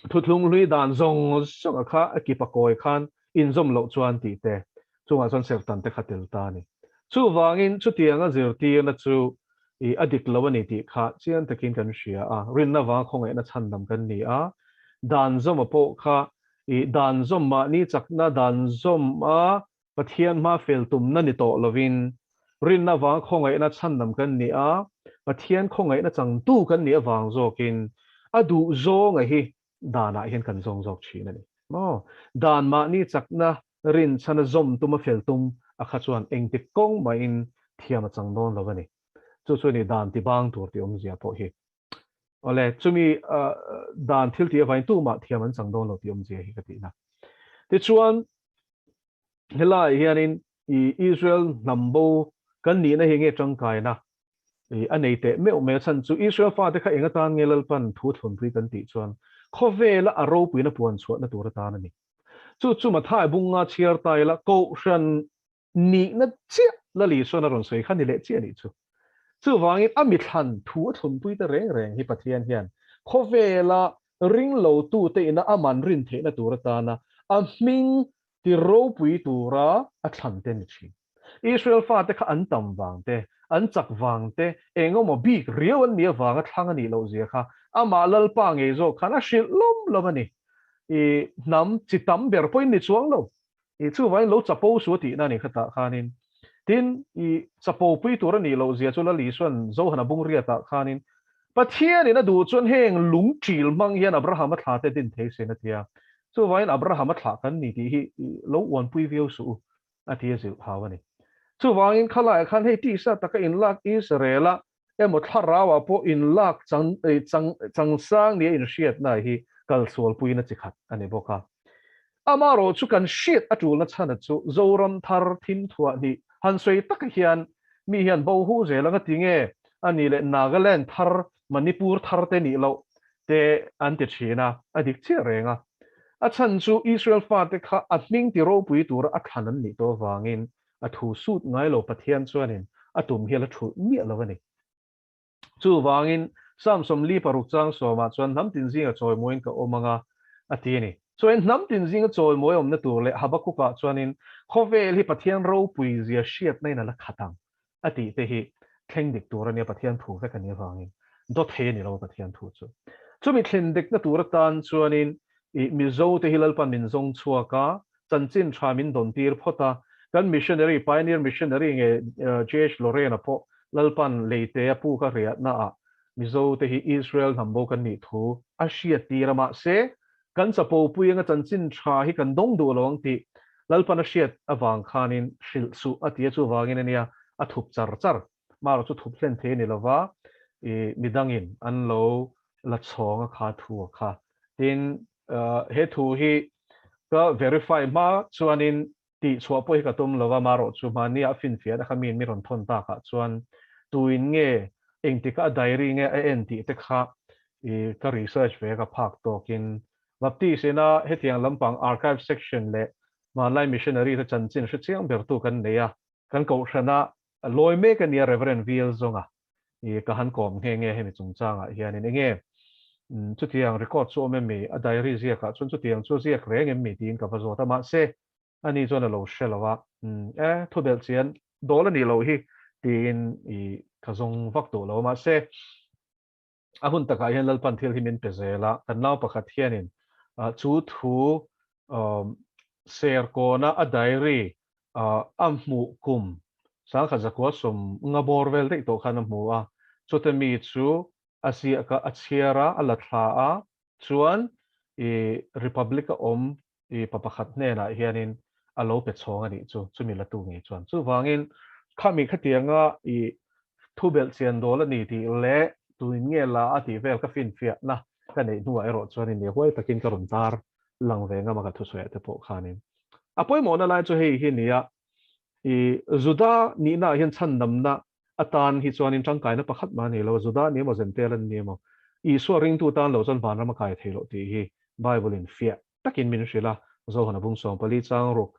Thuthlung hlui dan zawng zawng a kha a kip a kawi khan inzawm loh chuan tih te chungah chuan serhtan te kha tel ta a ni. Chuvangin chutianga zirtirna chu i a dik lo a ni tih kha chiang takin kan hria a, rinna vanga khawngaihna chhandam kan ni a, dan zawma pawh kha i dan zawm mahni chakna dan zawm a Pathian hma fel tumna ni tawh lovin, rinna vang khawngaihna chhandam kan ni a, Pathian khawngaihna changtu kan nih avang zawkin a duh zawnga hi danah hian kan zawng zawk thin a ni maw? Dan mahni chakna rinchhana zawm tuma fel tum a kha chuan engtik kawng mahin thiam a chang dawn lo a ni. Chu chu a ni dan ti bang tur tih awmzia pawh hi. Awle, chumi dan thil tih avangin tumah thiam an chang dawn lo tih awmzia hi ka tihna. Tichuan, Helaiah hianin i Israel hnam bo kan nihna hi nge tangkaina i a nei teh meuh mai a chhan chu Israel fate kha eng atan nge Lalpan thu thlunpui kan tih chuan khawvela a ropuina puan chhuahna tur atan a ni. Chu chu Mathai bunga chhiar ta ila Kohhran nihna chiah Lal Isuan a rawn sawi kha ni leh chiah a nih chu. Chuvangin a mithlan thu a thlunpui te reng reng hi Pathian hian khawvela ringlotute ina aman rin theihna tur atana a hming ti ropui tura a thlan te ni thin. Israel fate kha an tam vang te, an chak vang te, eng emaw bik riau an nih avanga thlang a nih loh zia kha amah Lalpa ngei zawk khan a hrilh lawm lawm a ni. I hnam chi tam ber pawhin ni chuang lo. I chuvangin lo chapo su a tihna a ni khatah khanin. Tin, i chapo pui tur a nih loh zia chu Lal Isuan Zohana bungriatah khanin, Pathianin a duh chuan heng lung ṭil hmang hian Abrahama thla te din thei sin a ti a. Chuvangin Abrahama thlah kan ni tih hi lo uanpui viau suh u a ti a zilh hau a ni. Chuvangin khalaiah khan hei tisa taka inlak Israela emaw thlarauah pawh inlak chang chang changsang nia inhriatna hi kalsualpuina chi khat a ni bawk a. Amaherawh chu kan hriat a tulna chhana chu Zoram thar thim thuah hnih han sawi taka hian mi hian bo hu zel anga ti nge a nih leh Nagaland thar Manipur thar te nih loh te an ti thin a, a dik chiah reng a. A chhan chu Israel fate kha a hming ti ropui tura a thlan an nih tawh avangin a thu sut ngai lo Pathian chuanin a tum hi a la thulh miah lo a ni. Chuvangin Psalm 46 chang sawmah chuan hnam tin zinga chawimawiin ka awm anga a ti a ni. Chuain hnam tin zinga chawimawi awmna tur leh Habakkuk-ah chuanin khawvel hi Pathian ropui zia hriatna in a la khat ang a tih te hi thleng dik tur a nia Pathian thu vek a nih avangin dawt thei a ni lo Pathian thu chu. Chumi thlen dikna tur atan chuanin i Mizo te hi Lalpan min zawng chhuak a, chanchin tha min dawn tir phawt a, kan missionary, pioneer missionary nge JH Lorena pawh Lalpan leite a puk a riahna ah Mizo te hi Israel hnam bo kan nih thu a hriat tir a mahse kan chapo pui anga chanchin tha hi kan dawng duh lo ang tih Lalpan a hriat avang khanin hrilh suh a ti a chuvangin ania a thup char char. Marawh chu thup hlen thei a ni lova. i midangin an lo la chhawng a kha thu a kha. Tin, he thu hi ka verify hma chuanin tih chhuah pawh hi ka tum lo va, marawh chu mahni a finfiahna kha miin mi rawn thawn takah chuan tuin nge engtika a diary nge a en tih te kha i ka research ve ka phak tawkin Baptist ina hetiang lampang archive section leh hmanlai missionary te chanchin hre chiang bertu kan nei a, kan kohhrana lawi mek a nia Reverend VL Zawnga i ka han kawm nghe nghe hemi chungchangah hianin enge chutiang record chu awm em mi a diary ziakah chuan chutiang chu ziak reng em mi tiin ka va zawt a mahse ani chuan a lo hre lo a e thu belh chian dawl a nih loh hi tiin i ka zawng vak duh lo a mahse A hun takah hian Lalpan thil hi min pe zel a, kan nau pakhat hianin chu thu Serkawna a diary a hmuh kum sangkhat zakua sawm nga bawr vel daih tawh khan a hmu a, chute mi chu a ziak a, a chhiar a, a la thla a, chuan i Republic-a awm I pa pakhat hnenah hianin a lo pe chhawng a nih chu, chumi latu ngei chuan. Chuvangin, khami khatianga i thu belh chian dawl a ni tih leh tuin nge la a tih vel ka finfiahna ka neih hnuah erawh chuanin i huai takin ka rawn tar lang ve ngam a ka thusawiah te pawh khanin. A pawimawhna lai chu hei hi nia, i Juda nihnaah hian chhandamna atan hi chuanin tangkaina pakhat mah a nei lo a, Juda ni emaw Zentel an ni emaw, Isua ringtu tan lo chuan vanram a kai thei loh tih hi Bible-in fiah takin min hrilh a, Zohana bung 14 chang ruk,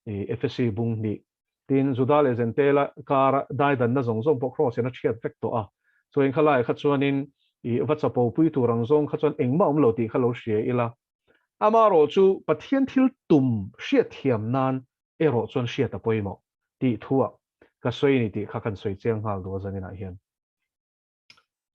Efesi bung hnih. Tin, Juda leh Zentela kara daidanna zawng zawng pawh Kraws-in a chhiat vek tawh a, chuan kha laiah kha chuanin i va chapo pui tur ang zawng kha chuan engmah awm lo tih kha lo hria ila, amaherawh chu Pathian thil tum hriatthiam nan erawh chuan hriat a pawimawh tih thuah ka sawi ni tih kha kan sawi chiang nghal duh a zaninah hian.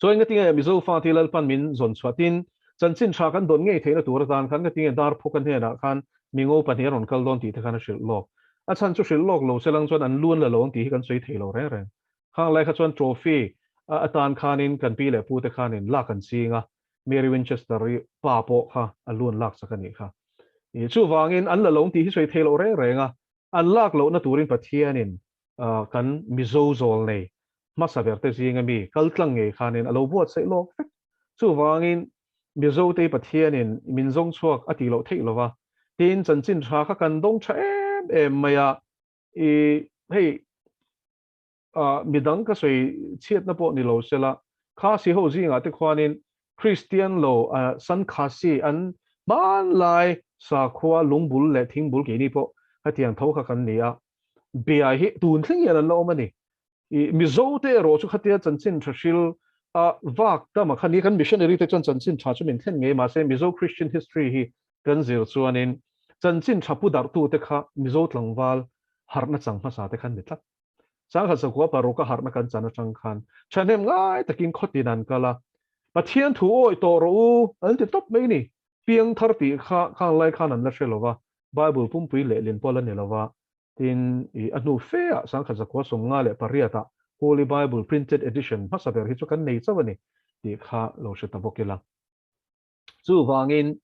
Chuan ngatinge Mizo fate Lalpan min zawn chhuah tin chanchin tha kan dawn ngei theihna tur atan khan ngatinge Darphuka hnenah khan mingo pahnih a rawn kal dawn tih te khan a hrilh lawk. A chhan chu hrilh lawk lo se lang chuan an luan la lo ang tih hi kan sawi thei lo reng reng. Khang lai kha chuan trophy atan khanin kan pi leh pu te khanin lak an ching a, Mary Winchester-i pa pawh kha a luan lak sak a nih kha. Chuvangin an la lo ang tih hi sawi thei lo reng reng a, an lak lohna turin Pathianin kan Mizo zawl nei hmasa berte zinga mi kal tlang ngei khanin a lo buatsaih lawk vek. Chuvangin Mizote Pathianin min zawng chhuak a tih loh theih lova, tin chanchin tha kha kan dawng tha em em mai a, i hei midang ka sawi chhiatna pawh ni lo sela, Khasi ho zingah te khuanin Kristian lo San Khasi an hmanlai sakhua lungbul leh thingbul keini pawh hetiang tho kha kan ni a, bia hi tun thleng hian an la awm a ni. I Mizo te erawh chu khatia chanchin tha hril a vak tam a kha ni kan missionary te chuan chanchin tha chu min thlen ngei mahse Mizo Christian history hi kan zir chuanin chanchin tha pu darh tu te kha Mizo tlangval harhna chang hmasa te khan ni tlat. Sangha sakua paruk a harhna kan chan atang khan thahnem ngai takin khawtin an kal a, Pathian thu awih tawh rawh u an ti tawp mai ni. Piang thar tih kha khang lai khan an la hre lo va, Bible pumpui lehlin pawh la ni lo va, Tin, i a hnu fe ah sangkhat zakua 58 ah Holy Bible Printed Edition hmasa ber hi chu kan nei chauh a ni tih kha lo hre ta bawk ila. Chuvangin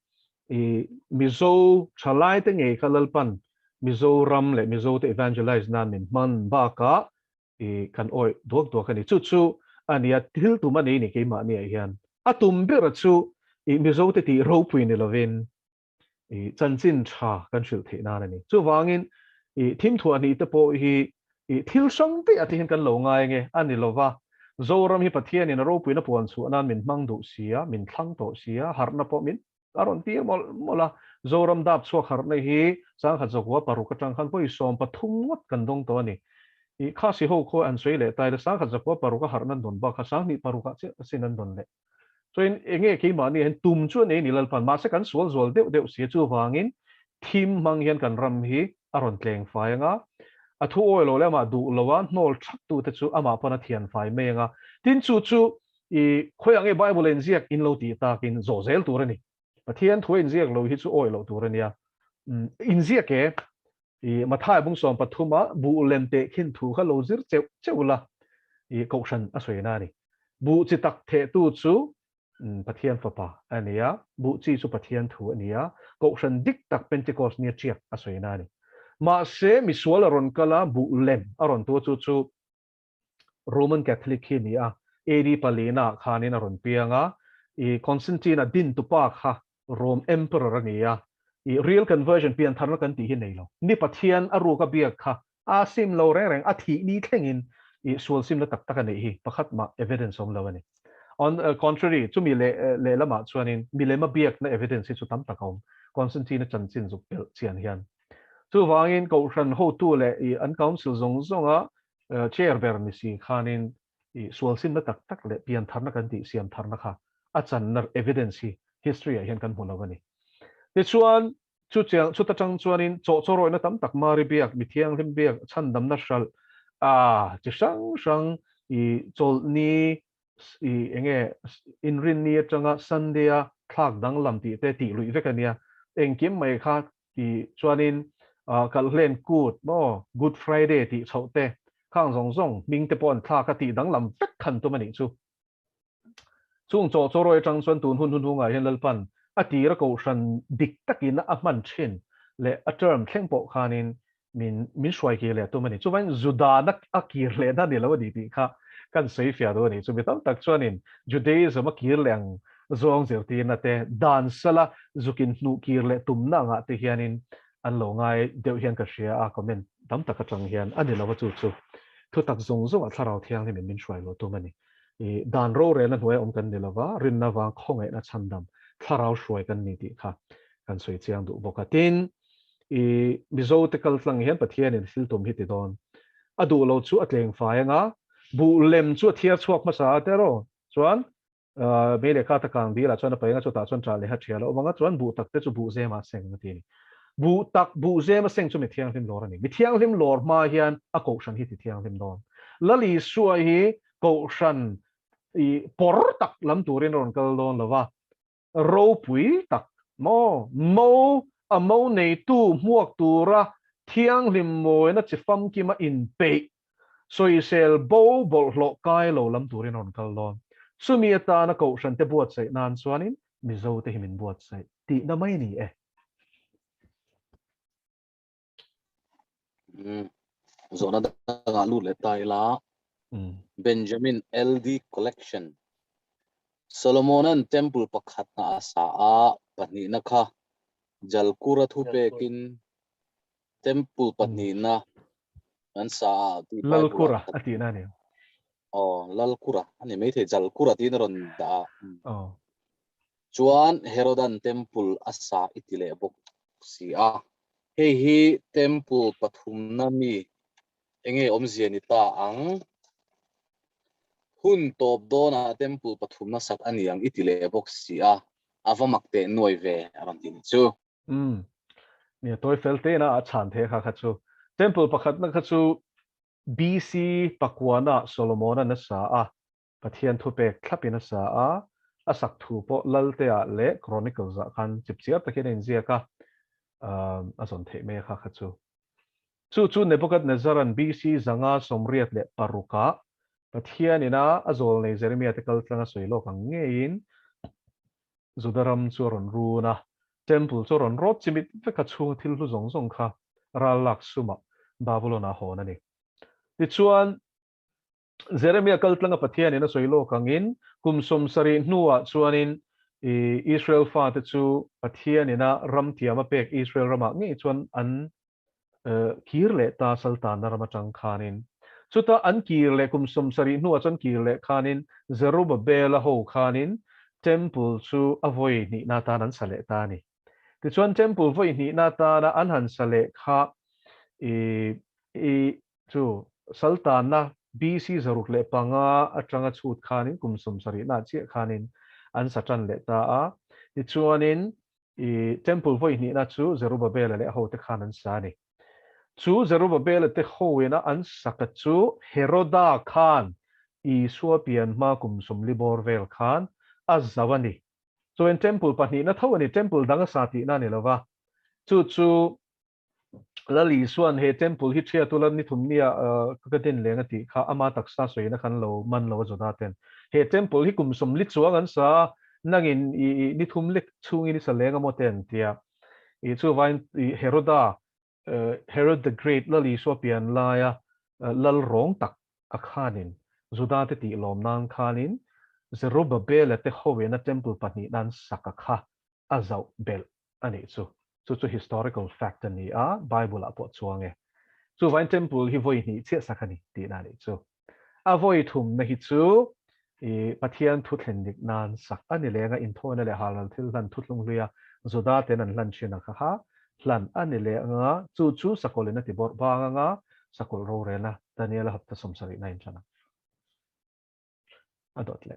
i Mizo thalaite ngei kha Lalpan Mizoram leh Mizote evangelize nan min hman bakah i kan awih duak duak a ni. Chu chu a nia thil tum a nei ni keimahniah hian. A tum bera chu i Mizote tih ropui ni lovin i chanchin tha kan hrilh theih nan a ni. Chuvangin i thim thuah hnih te pawh hi i thil hrang daih ah te hian kan lo ngai nge a ni lova, Zoram hi Pathianin a ropuina puan chhuah nan min hmang duh si a, min thlang tawh si a, harhna pawh min a rawn tir mawlh mawlh a, Zoram dap chhuak harhna hi sangkhat zakua paruk atang khan vawi 13 ngawt kan dawng tawh a ni. I Khasi ho khaw an sawi leh ta ila sangkhat zakua paruk a harhna an dawn bak kha sanghnih paruk ah chiah asin an dawn leh. Chuan enge keimahni hian tum chu a nei ni Lalpan, mahse kan sual zual deuh deuh si a, chuvangin thim hmang hian kan ram hi a rawn tleng fai anga, a thu awi lo leh amah duh lo a hnawl that tu te chu amah pawn a thian fai mai anga, tin chu chu i khawiah nge Bible a inziak in lo tih takin zawh zel tur a ni. Pathian thu a inziak lo hi chu awi loh tur a nia. Inziak e, I Mathai bung 13 a buh lem teh khin thu kha lo zir cheuh cheuh la, i kohhran a sawi na a ni. Buh chi tak theh tu chu Pathian fapa a ni a, buh chi chu Pathian thu a ni a, kohhran dik tak Pentecost nia tiak a sawi na a ni. Mahse misual a rawn kal a, buh lem a rawn tu a chu chu Roman Catholic hi a ni a. AD palina ah khanin a rawn piang a, i Constantine-a dintupa kha Rome Emperor a ni a, i real conversion piantharna kan tih hi nei lo. Ni Pathian a ruk a biak kha a sim lo reng reng, a thih ni thlengin i sual simna tak tak a neih hi pakhat mah evidence awm lo a ni. On the contrary, chumi leh lehlamah chuanin milem a biakna evidence hi chu tam tak a awm, Constantine-a chanchin zuk pelh chian hian. Chuvangin Kohhran hotu leh i an council zawng zawnga chair ber ni si khanin i sual simna tak tak leh piantharna kan tih siamtharna kha a channa evidence hi history ah hian kan hmu lo a ni. Tichuan, chuchiang chuta tang chuanin chawhchawrawihna tam tak Mari biak, mi thianghlim biak, chhandamna hralh a chi hrang hrang i chawlhni i enge inrinni atanga Sunday a thlak danglam tih te tih luih vek a nia. Engkim mai kha Tih chuanin Kalhlen Kut maw Good Friday tih chhoh te khang zawng zawng hming te pawh an thlak a tih danglam vek khan tum a nih chu. Chung chaw chawrawi atang chuan tun hun hunhungah hian Lalpan a tira kohhran dik takin a hman thin leh a term thleng pawh khanin min min hruai kir leh tum a ni. Chuvangin Judana a kir lehna ni lo a ni tih kha kan sawi fiah duh a ni. Chumi tam tak chuanin Judaism a kir leh ang zawng zirtirna te, dan sala zukin hnuh kir leh tumna angah te hianin an lo ngai deuh hian ka hria a, comment tam tak atang hian a ni lo a chu chu thutak zawng zawngah Thlarau Thianghlimin min hruai luh tum a ni. I dan rorelna hnuaia awm kan ni lo va, rinna vang khawngaihna chhandam Thlarau hruai kan ni tih kha kan sawi chiang duh bawk a. Tin, I Mizo te kal tlang hian Pathianin thil tum hi ti dawn. A duh lo chu a tleng fai anga, buh lem chu a thiar chhuak hmasa a teraw? Chuan mei leh kata kang dil ah chuan a paih anga chutah chuan ṭah leh ha ṭhial a awm anga chuan buh tak te chu buh zem ah a seng a ti a ni. Buh tak, buh zem a seng chu mi thianghlim lawr a ni. Mi thianghlim lawr hma hian a kohhran hi ti thianghlim dawn. Lal Isua hi kohhran i pawr tak lam turin a rawn kal dawn lo va, ropui tak maw? Mo, a mo neitu hmuak tura thianghlim mawina chi famkima inpeih, sawisel bo bawlhhlawh kai lo lam turin a rawn kal dawn. Chumi atana Kohhrante buatsaih nan chuanin Mizote hi min buatsaih tihna mai ni e. Zawhna dangah lut leh ta ila. Benjamin LD Collection. Solomonan temple pakhatna a sa a, pahnihna kha Jalkura thu pekin temple pahnihna an sa a tih Bible ah Lalkura a tihna a ni. Aw, Lalkura a ni maithei, Jalkura tiin a rawn dah a. Chuan Herodan temple a sa i ti leh bawk si a. Hei hi temple pathumna mi enge awmzia ni ta ang? Hun tawp dawnah temple pathumna sak a ni ang i ti leh bawk si a, a va mak teh nuai ve a rawn ti ni chu. Umm. Nia, tawi fel tein a a chhan thei kha kha chu. Temple pakhatna kha chu BC pakuana Solomon-a'n a sa a, Pathian thupek thlapin a sa a, a sak thu pawh Laltea leh Chronicles ah khan chipchiar takin a inziak a, a zawn theih mai a kha kha chu. Chu chu Nebuchadnezzar-a'n BC 586 ah Pathian ina a zawlnei Jeremia te kaltlang a sawi lawk ang ngeiin Juda ram chu a rawn run a, Temple chu a rawn rawt chimit vek a, chhunga thil hlu zawng zawng kha ral lak sumah Babylon-ah a hawn a ni. Tichuan, Jeremia kaltlanga Pathianin a sawi lawk angin kum 70 hnuah chuanin Israel fate chu Pathianina ram tiam a pek Israel ramah ngei chuan an kir leh ta Saltanna ram atang khanin. Chuta an kir leh kum 70 hnuah chuan kir leh khanin Zerubbabel-a ho khanin Temple chu a vawi hnihna atan an sa leh ta a ni. Tichuan Temple vawi hnihna atana an han sa leh kha i Chu Saltanna BC 605 atanga chhut khanin kum 70 nah chiah khanin an sa tan leh ta a. Tichuanin i Temple vawi hnihna chu Zerubbabel-a leh a hote khan an sa a ni. Chu Zerubbabel-a te hoina an saka chu Heroda khan Isua pian hma kum 40 bawr vel khan a zau a ni. Chuan Temple pahnihna tho a ni, Temple dang a sa tihna a ni lova. Chu chu Lal Isua'n he temple hi ṭhiat ula ni thum nia ka din leng a tih kha ama taksa sawina khan lo man lo a Juda ten. He temple hi kum 40 chuang an sa a, nangin i ni thum lek chhungin i sa leng a maw te an ti a. I chuvain i Heroda, Herod the Great, Lal Isua pian laia lal rawng tak a khanin Juda te tih lawm nan khanin Zerubbabel-a te hoin a temple pahnihna an sak a kha a zauh belh a nih chu. Chu chu historical fact a ni a, Bible ah pawh chuang e. Chuvain temple hi vawi hnih chiah sak a ni tihna a nih chu. A vawi thumna hi chu i Pathian thu thlen dik nan sak a ni leng a, inthawina leh halral thil hlan thuthlung hluia Juda ten an hlan thin a kha kha hlan a ni leng a, chu chu sakawlh in a ti bawrh bang anga sakawlh rorelna Daniela hapta 79 tan a a dawt leh.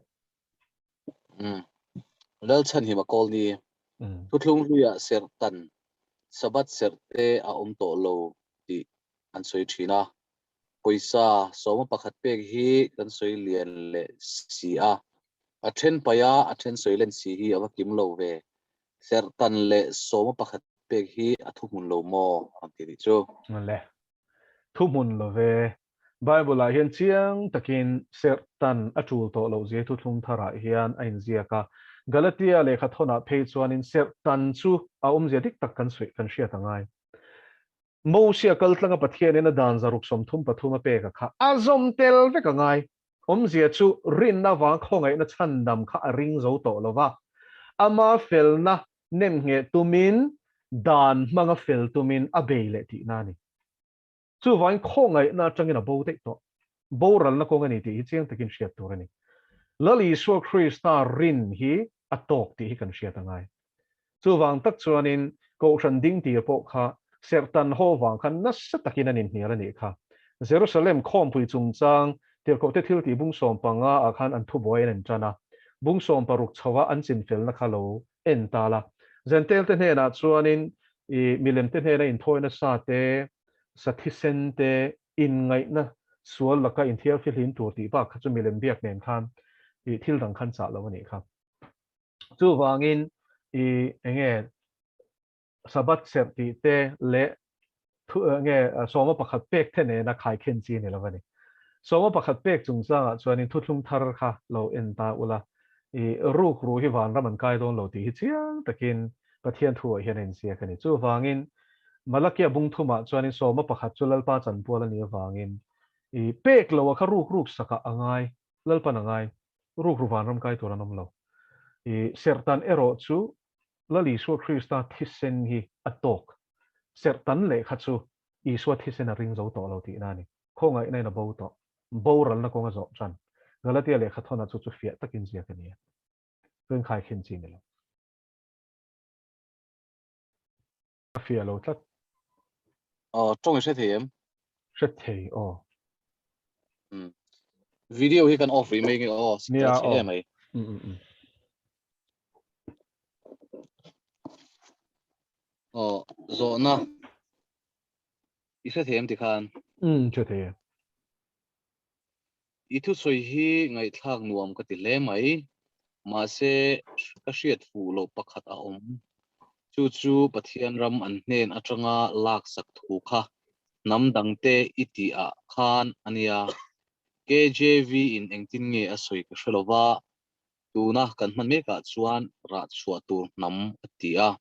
Lalchhanhima Kawlni, Thuthlung hluiah serh tan, Sabbath serh te a awm tawh lo tih an sawi thin a. Pawisa 11 pek hi kan sawi lian leh si a, a then paih a, a then sawi len si hi a va kim lo ve. Serh tan leh 11 pek hi a thuhmun lo maw? An ti nih chu. Le, thuhmun lo ve. Bible-ah hian chiang takin serh tan a tul tawh loh zia thuthlung tharah hian a inziak a. Galatia lehkha thawnah phei chuanin serh tan chu a awmzia dik tak kan sawi kan hriat a ngai. Mosia kaltlanga Pathianin a dan zaruk 33 a pek a kha a zawm tel vek a ngai. Awmzia chu rinna vang khawngaihna chhandam kha a ring zo tawh lo va, ama felna nemngheh tumin dan hmanga fel tumin a bei leh tihna a ni. Chuvangin khawngaihna atangin a bo daih tawh. Boralna kawng a ni tih hi chiang takin hriat tur a ni. Lal Isua Krista rin hi a tawk tih hi kan hriat a ngai. Chuvang tak chuanin Kohhran ding tir pawh kha serhtan haw vang khan nasa takin an inhnial a nih kha. Jerusalem khawmpui chungchang Tirhkohte thiltih bung 15 ah khan an thubuai an intan a, bung 16 chhoa an chinfelna kha lo en ta la. Zentelte hnenah chuanin i milemte hnena inthawi nasa te, sa thisen te, inngaihna sual laka inthiar fihlim tur tih bak kha chu milem biak nen khan i thil dang khan chah lo a nih kha. Chuvangin i enge Sabbath serh tih te leh thu nge 11 pek te nena khaikhen chi ni lo a ni. 11 pek chungchangah chuanin thuthlung thar kha lo en ta ula, i rukru hi vanram an kai dawn lo tih hi chiang takin Pathian thuah hian a inziak a ni. Chuvangin Malakia bung thumah chuanin 11 chu Lalpa chanpual a nih avangin i pek loa kha ruk ruk sakah a ngai, Lalpan a ngai, rukru vanram kai tur an awm lo. I serhtan erawh chu Lal Isua Krista thisen hi a tawk. Serhtan lehkha chu Isua thisen a ring zo tawh lo tihna a ni. Khawngaihna in a bo tawh. Boralna kawng a zawh tan. Galatia lehkha thawnah chu chu fiah takin ziak a ni a. Rinkhai khin chi ni lo. A fiah lo tlat. Aw, tawng i hre thei em? Hre thei, aw. Video hi kan off rih mai nge aw, Nia, aw. Mai. Aw, zawhna. I hre thei em tikhan? Hre thei e. I thusawi hi ngaihthlak nuam ka ti hle mai. Mahse, ka hriat fuh loh pakhat a awm. Chu chu Pathian ram an hnen atanga laksak thu kha hnam dangte i tih ah khan a nia. KJV in engtin nge a sawi ka hre lo va, tuna kan hman mekah chuan rah chhuah tur hnam a ti a.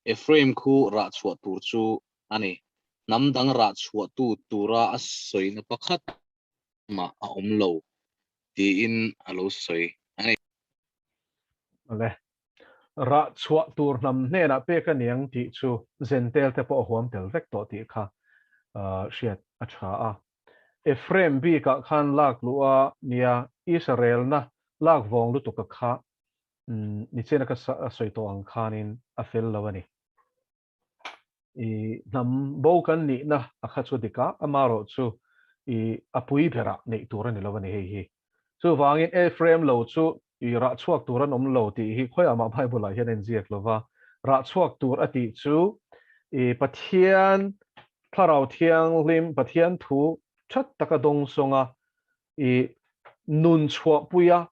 Ephraim khu rah chhuah tur chu a ni. Hnam dang rah chhuah tu tura a sawina pakhat mah a awm lo tiin a lo sawi a ni. Awle, rah chhuah tur hnam hnenah pek a niang tih chu Zentel te pawh a huam tel vek tawh tih kha hriat a tha a. Ephraim bikah khan lak luh a nia, Israelna lak vawng lutuk a kha nichena ka sawi tawh ang khanin a fel lo a ni. I hnam bo kan nihna a kha chu dik a, amarawh chu i a pui berah neih tur a ni lo a ni hei hi. Chuvangin Ephraim lo chu i rah chhuak tur an awm lo tih hi khawiah mah Bible-ah hian a inziak lo va, rah chhuak tur a tih chu i Pathian Thlarau Thianghlim, Pathian thu that taka dawngsawnga i nun chhuahpuia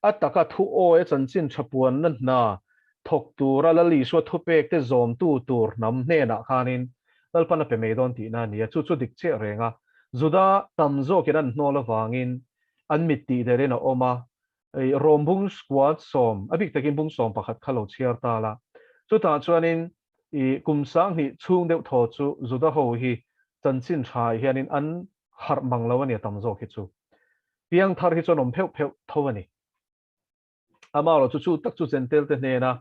A taka thu awi a chanchin tha puanna hna thawk tura Lal Isua thupekte zawmtu tur hnam hnenah khanin Lalpan a pe mai dawn tihna a ni a, chu chu dik chiah reng a. Juda tam zawkin an hnawl avangin an mit tih derin a awm a, Rom bung squad sawm, a bik takin bung 11 kha lo chhiar ta la. Chutah chuanin i kum 2000 chhung deuh thaw chu Juda ho hi chanchin tha hianin an harh mang lo a ni a tam zawk hi chu. Piangthar hi chuan awm pheuh pheuh tho a ni. Amaherawhchu chu tak chu Jentail te hnena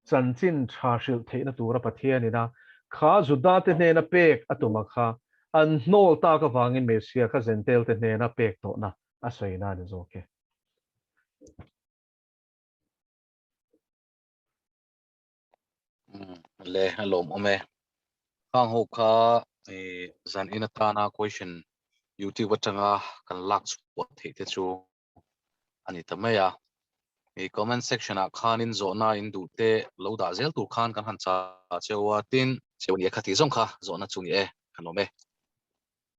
chanchin tha hrilh theihna tura Pathianin a kha Juda te hnena pek a tum a kha an hnawl tak avangin Messiah kha Jentail te hnena pek tawhna a sawina a ni zawk e. Le a lawm awm e. Khang ho kha zan in atana question YouTube atanga kan lak chhuah theih te chu a ni ta mai a. I comment section ah khanin zawhna in duh te lo dah zel tur khan kan han chah cheu a, tin cheu ni e kha tih zawng kha zawhna chu ni e, kan lawm e.